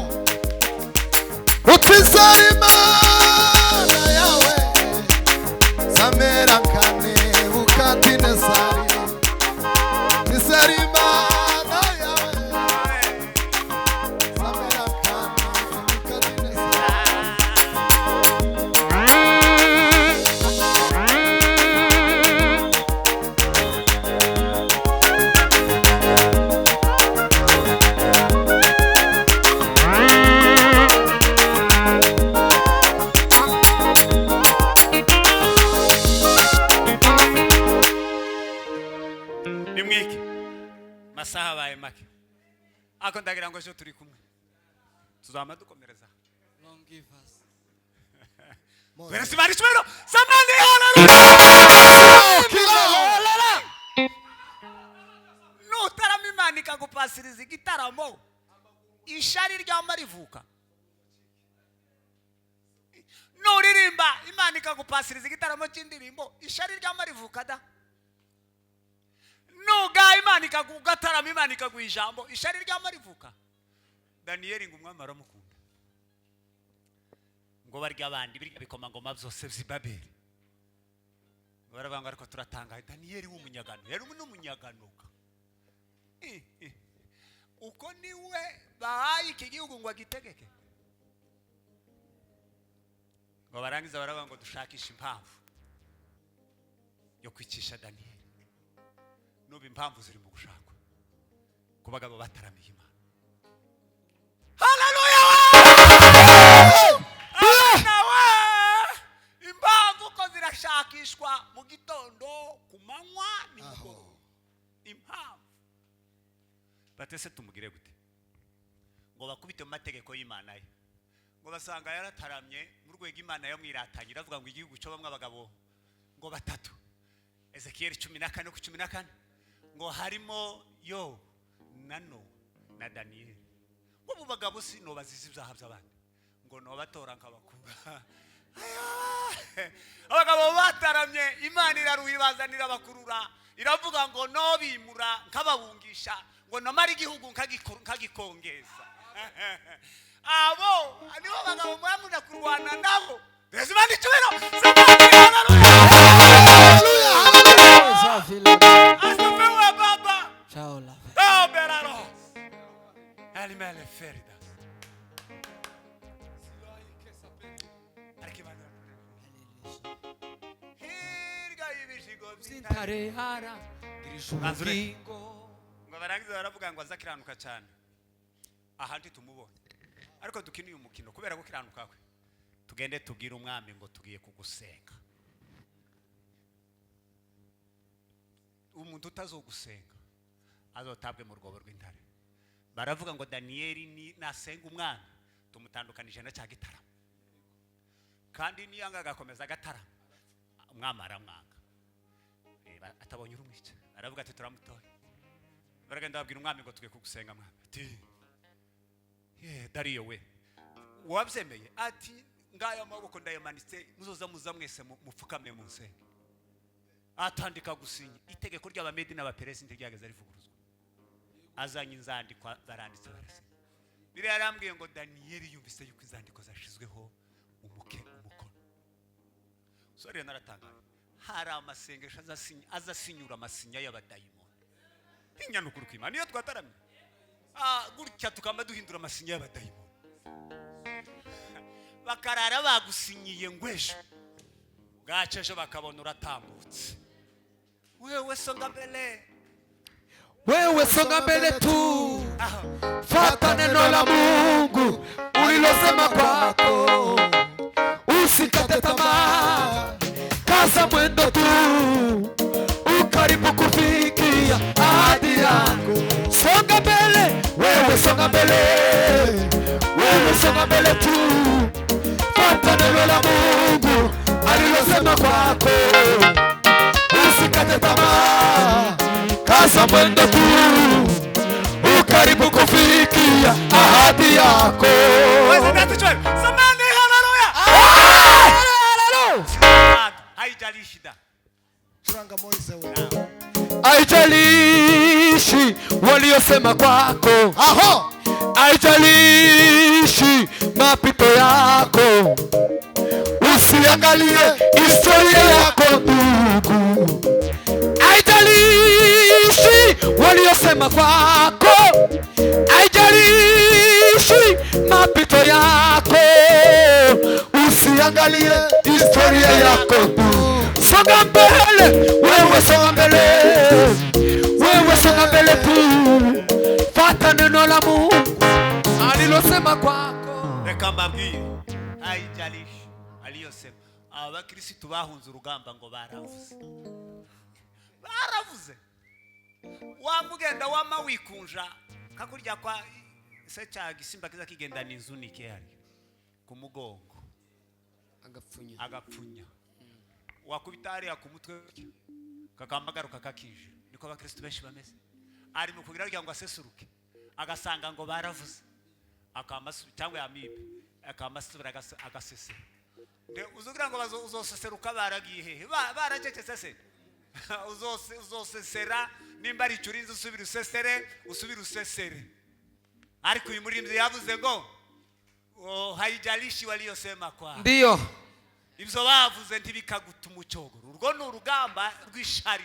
utizera Imana yawe zamera kane Nebukadinezari, utizera Imana yawe zamera kane Nebukadinezari. Nimwike masaha abaye make, ako ndagira ngo ejo turi kumwe tuzama dukomereza. Long give us. Twohereza Imana icyubahiro. Samani, haleluya. Nutarama Imana ikagupasiriza igitaramo, ishari ryama rivuka. Nuririmba Imana ikagupasiriza igitaramo cy'indirimbo, ishari ryama rivuka da. Nuga Imana ikagugatarama, Imana ikaguha ijambo, ishari ryama rivuka. Daniyeli ngo umwami aramukunda, ngo barya abandi birya bikomangoma byose by'i Babeli, ngo baravuga ngo ariko turatangaye, Daniyeli w'umunyagano yari n'umunyaganoka. Uko niwe bahaye iki gihugu ngo agitegeke. Ngo barangiza baravuga ngo dushakishe impamvu yo kwicisha Daniyeli. N'ubu impamvu ziri mu gushakwa ku bagabo bataramiye Imana. Haleluya! Abana we! Impamvu ko zirashakishwa mu gitondo, ku manywa, nimugoroba. Impamvu batese tumugire gute? Ngo bakubite mu mategeko y'Imana ye, Ngo basanga yarataramye mu rwego Imana yamwiratanye, iravuga ngo igihugu cyo bamwe abagabo ngo batatu, Ezekiyeli 14 ku 14, ngo harimo yo na Nowa na Daniyeli. Ngo abo bagabo si no bazize ibyaha by'abandi, ngo nobatora nkabakura. Abagabo bataramye, Imana iraruhibazanira bakurura, iravuga ngo nobimura nkababungisha, ngo namara igihugu nkagikongeza. Abo nibo bagabo mwamuna kurwana nabo. Mbese Imana icyubahiro. Haleluya, haleluya. Asifiwe Baba. Ciao la. Toberaro. Alimele ferida. Ariko Imana hirya y'ibishigo by'intare. Zintare hara girije Banzure. ubugingo. Ngo barangiza baravuga ngo azakiranuka cyane, ahandi tumubona, ariko dukine uyu mukino kubera gukiranuka kwe. Tugende tubwire umwami ngo tugiye kugusenga. Umuntu utazogusenga azotabwe mu rwobo rw'intare. Baravuga ngo Daniyeli ni nasenga umwami tumutandukanije na cya gitaramo, kandi niyanga agakomeza agatarama, umwami aramwanga. Atabonye urumwica, aravuga ati turamutoye. Baragenda babwira umwami ngo tugiye kugusenga. Mwami ati ye Dariyo we, wabyemeye? Ati ngaya amaboko ndayamanitse, muzoza muza mwese mupfukame munsenge. Atandika gusinya itegeko ry'Abamedi n'Abaperesi ntiryageze rivuguruzwa. Azanye inzandiko, baranditse, barasinya. Biriya yarambwiye ngo Daniyeli yumvise yuko inzandiko zashizweho umukono. Sore naratangaye, hari amasengesho azasinyura amasinya y'abadayimoni. Inyanukuru kw'Imana niyo twataramye. Gutya tukaba duhindura amasinya y'abadayimoni, bakarara bagusinyiye ngo ejo bwaca, ejo bakabona uratambutse. Wewe songa mbele. Wewe songa mbele tu, Aho. Fata neno la Mungu ulilosema kwako, usikate tamaa, kaza mwendo tu, ukaribu kufikia ahadi yako. Songa mbele, wewe songa mbele, wewe songa mbele tu, fata neno la Mungu alilosema kwako, usikate tamaa, kaza mwendo tu, ukaribu kufikia ahadi yako. Weze ndatuchwe. Samani, haleluya. Haijalishi shida. Curanga Moise we. Haijalishi waliosema kwako, Aho. Haijalishi mapito yako, usiangalie historia yako ndugu. Haijalishi waliosema kwako, haijalishi mapito yako, usiangalie historia yako tu. Songa mbele, wewe songa mbele, wewe songa mbele tu, fata neno la Mungu alilosema kwako. Reka mbabwire, haijalishi aliyosema. Abakirisitu bahunze urugamba ngo baravuze, baravuze. Wamugenda wama wikunja kakurya kwa se cya gisimba kiza kigendana inzunike yari ku mugongo. Agapfunya. Agapfunya, wakubita hariya ku mutwe kakamagaruka kakije. Niko abakristo benshi bameze, ari mu kugira ngo asesuruke, agasanga ngo baravuze, akamasu cyangwa yamibe akamasubira agasesera. Uzugira ngo uzoseseruka baragiye hehe? Baracecetse se? Uzosesera nimba ari icyo urinze, usubire usesere, usubire usesere. Ariko uyu muririmbyi yavuze ngo oh, haijalishi waliyosema kwa Ndiyo. ibyo bavuze ntibikagutuma umucogoro. Urwo ni urugamba rw'ishari.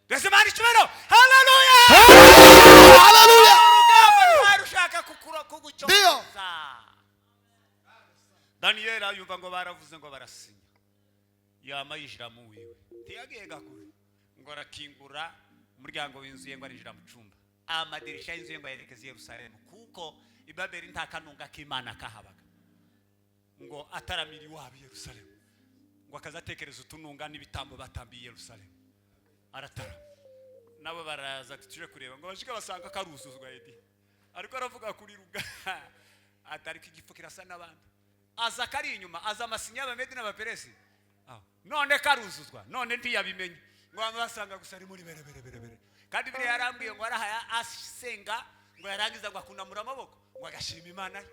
Mbese Imana icyubahiro, haleluya. Haleluya. Urugamba rwari rushaka kugucogoza. Daniyeli yumva ngo baravuze, ngo barasinya, yama yinjira mu wiwe, ntiyagiye gakure, ngo arakingura umuryango w'inzu ye, ngo arinjira mu cyumba, amadirisha y'inzu ye ngo ayerekeze i Yerusalemu, kuko i Babeli nta kanunga k'Imana kahabaga. Ngo ataramira iwabo i Yerusalemu, ngo akazatekereza utununga n'ibitambo batambiye i Yerusalemu. Aratarama, nabo baraza ati tuje kureba, ngo bashike basanga karuzuzwa. Edi ariko aravuga kuri ruga ati ariko igifu kirasa n'abandi. Aza kari inyuma, aza amasinya y'Abamedi n'Abaperesi. None karuzuzwa, none ntiyabimenye. Ngo bamwe basanga gusa ari muri bere bere bere bere. Kandi biriya yarambwiye ngo arahaya asenga, ngo yarangiza ngo akunamura amaboko, ngo agashima Imana ye.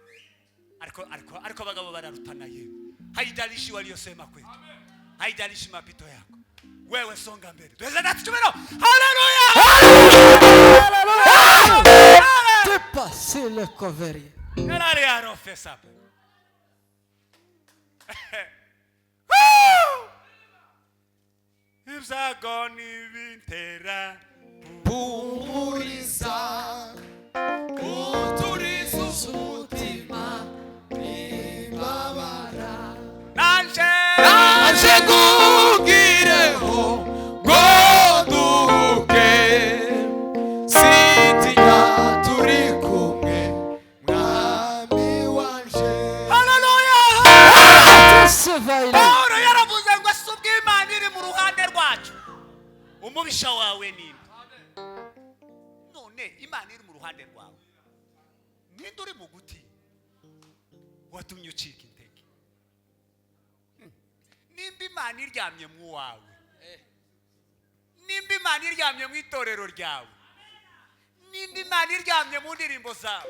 Ariko abagabo bararutana ye. Haijalishi waliyosema kwetu. Haijalishi mapito yako. Wewe songa mbele. Tuweze na tuchumeno. Haleluya! Tupasile koveri. Yarari arofe sabe. Ibyago ntibintera Pumuriza uturiza umutima imbabara nanje Aje kugireho ngo duhuke sintinya turi kumwe mwami wanje. Haleluya! Tusevaile. Pawulo yaravuze ngo si ubw'Imana iri mu ruhande rwacu, umubisha wawe ni nde? None Imana iri mu ruhande rwawe, ninde uri mu guti watumye ucika intege? Nimba Imana iryamye mu wawe, nimba Imana iryamye mu itorero ryawe, nimba Imana iryamye mu ndirimbo zawe,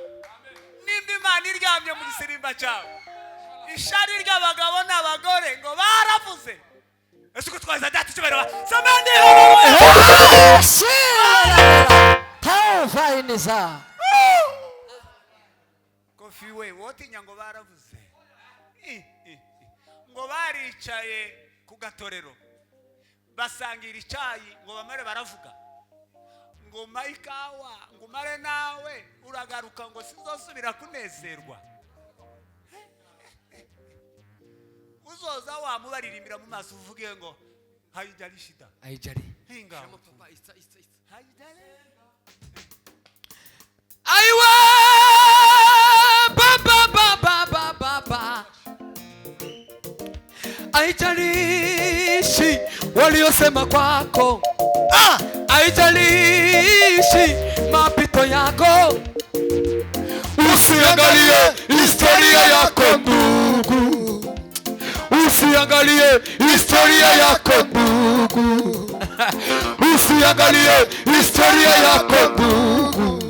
nimba Imana iryamye mu gisirimba cyawe, ishari ry'abagabo n'abagore ngo baravuze. Ese uko twaza data icyubahiro samani. Tauvainiza. Kofi we wotinya ngo baravuze. Ngo baricaye ku gatorero basangira icyayi ngo bamare baravuga ngo mpa ikawa ngo umare nawe uragaruka ngo sinzosubira kunezerwa. Uzoza wamubaririmbira mu maso uvuge ngo haijali shida Haijali. hinga Papa, isa isa isa. haijali. Aiwa ba ba ba ba ba ba. Haijalishi waliosema kwako, haijalishi mapito yako, Usiangalie historia yako ndugu, usiangalie historia yako ndugu, usiangalie historia yako ndugu,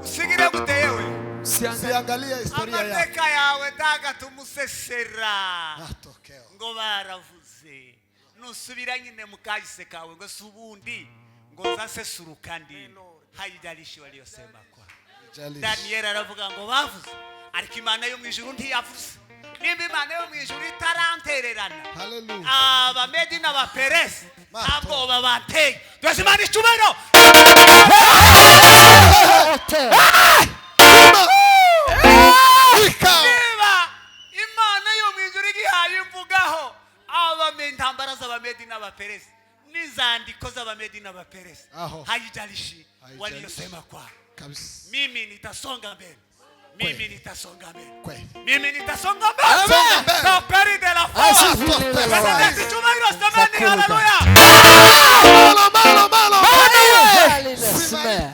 Usigire gute yewe usiangalie historia yako. amateka yawe ndagatumusesera Matokeo ngo baravuze nusubira nyine mu kahise kawe ngo si ubundi ngo nzasesuruka ndi haijalishi waliyosema kwa Daniel aravuga ngo bavuze ariko Imana yo mu ijuru ntiyavuze. Nimba Imana yo mu ijuru itarantererana, Hallelujah. Abamedi n'Abaperesi ntabwo babanteye. Twese Imana icyubahiro. Niba Imana yo mu ijuru igihaye imvugaho intambara z'Abamedi n'Abaperesi n'inzandiko z'Abamedi n'Abaperesi, Aho. haijalishi Haijalishi. waliyosema kwa Kabisa. mimi nitasonga mbele, mimi nitasonga mbele, Kweli. mimi nitasonga mbele. Songa mbele. Toperi de la foi. Presidente Chumairo Samani, haleluya. Malo, malo, malo. Sime.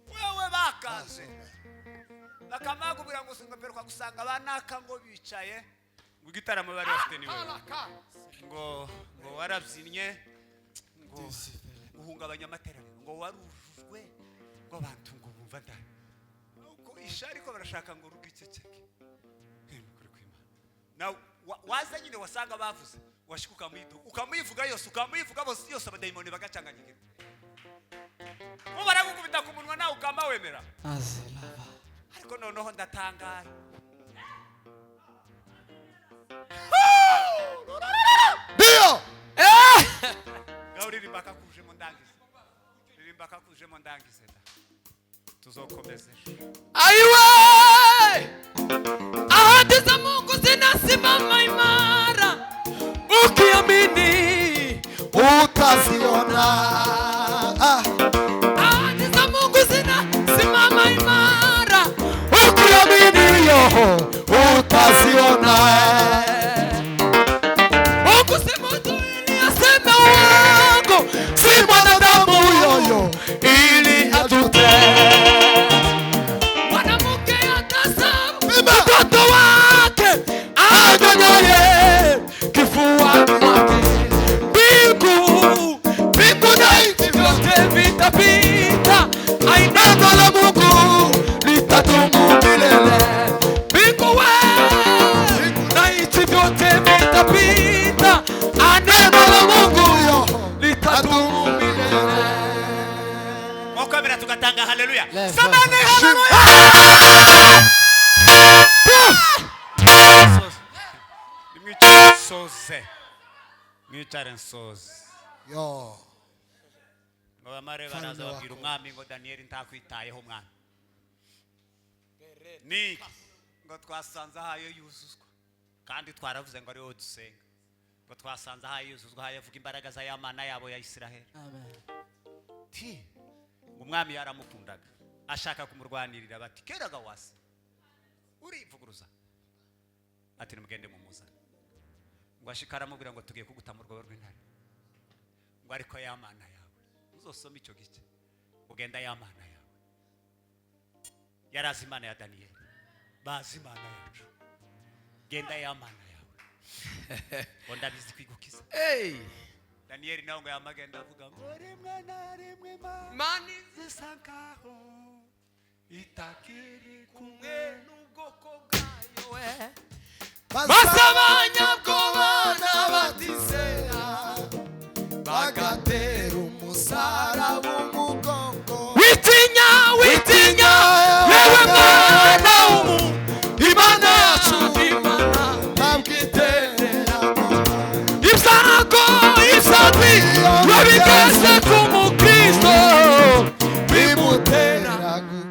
Wewe bakaze bakamagubwira ngo singaperuka gusanga banaka ngo bicaye ngo igitaramo bari bafite ni wewe, ngo warabyinnye, ngo uhungabanya amateraniro, ngo warujujwe, ngo abantu ngo bumva ndani uko ishari ko barashaka ngo rugiceceke. Kuri kwimana na waza nyine wasanga bavuze washika ukamuyiduka ukamuyivuga yose ukamuyivuga bose yose abadayimoni bagacanganyikira bo baragukubita ku munwa nawe ukama wemera. Azilava. Ariko noneho ndatangaye. Ndio. Ngaho uririmba kakujemo ndangize. Ririmba kakujemo ndangize da. Tuzokomeze. Aiwe! Ahadi za Mungu zinasimama imara, ukiamini Utaziona. Ahadi za Mungu zinasimama imara, Ukiamini yoho utaziona. Ukusema tu ili aseme uongo, Si mwanadamu yoyo ili ajute. Mwanamke atasema Ndatanga haleluya. Leva. Samane haleluya. Nimwicare nsoze. Mwicare nsoze. Yo. Ngo bamare baraza babwira umwami ngo Daniyeli ntakwitayeho mwana. Ni ngo twasanze ahayo yuzuzwa. Kandi twaravuze ngo ari wowe dusenga. Ngo twasanze ahayo yuzuzwa ahayo avuga imbaraga za ya mana yabo ya Isiraheli. Amen. Ti umwami yaramukundaga ashaka kumurwanirira bati keraga wasi urivuguruza ati nimugende mumuzane ngo ashika aramubwira ngo tugiye kuguta mu rwobo rw'intare ngo ariko ya mana yawe uzosome icyo gice ugenda ya mana yawe yarazi imana ya Daniyeli bazi imana yacu genda ya mana yawe ngo ndabizi kwigukiza. Hey. Daniyeli nawe ngo yamagenda avuga ngo rimwe na rimwe Imana Mani zisa nkaho itakiri kumwe n'ubwoko bwayo we. Basabanyabwoba n'abatizera bagatera umusaraba umugongo. Witinya, witinya, wewe mwana w'umuntu, Imana yacu Imana ntabwo iterera. Ibyago, ibyago iyo bigeze ku mukristo bimutera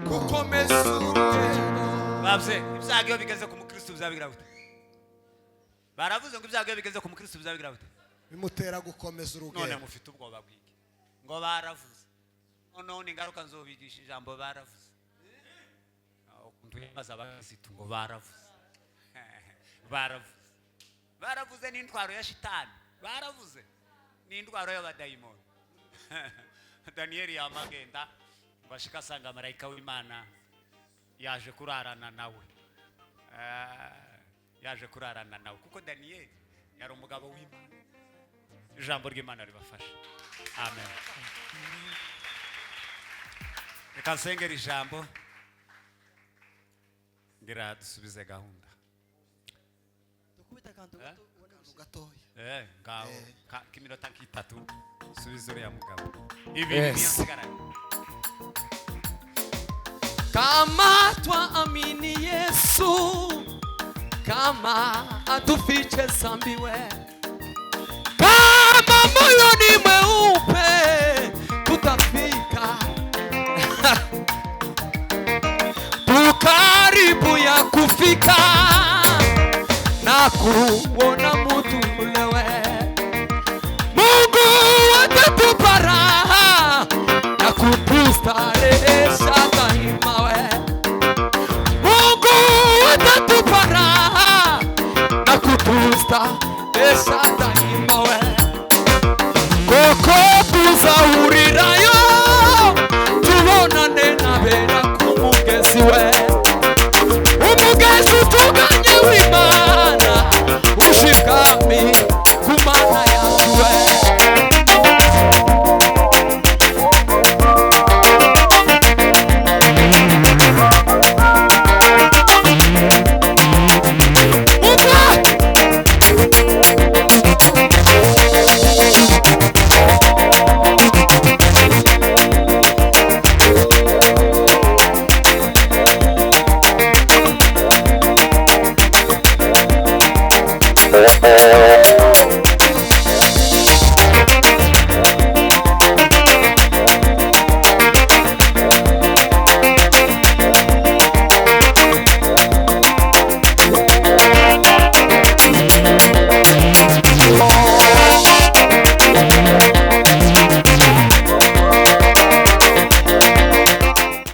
gukomeza urugendo. Babze ibyago iyo bigeze ku mukristo bizabigira gute? Baravuze ngo ibyago iyo bigeze ku mukristo bizabigira gute? Bimutera gukomeza None urugendo. mufite ubwoba bw'iki? Ngo baravuze. Noneho ni ingaruka nzobigisha ijambo baravuze. Ukuntu abakristo ngo baravuze. Baravuze. Baravuze n'intwaro ya shitani. Baravuze n'intwaro y'abadayimoni. Daniyeli yamagenda ngo ashika asanga marayika w'Imana yaje kurarana nawe. Yaje kurarana nawe kuko Daniyeli yari umugabo w'Imana. Ijambo ry'Imana ribafasha. Amen. Reka nsengere ijambo ngira dusubize gahunda. Dukubita akantu gato ubone Gatoya. Ngaho k'iminota nk'itatu subiza uriya mugabo. Ibi Yes. niyo nsigaranye. Kama twaamini Yesu, kama atufiche zambi we, kama moyo ni mweupe tutafika tukaribu ya kufika na kuona mutu ulewe. Mungu atatupa raha na kutustarehesha daima we. Mungu atatupa raha na kutustarehesha daima we. Koko tuzawubona.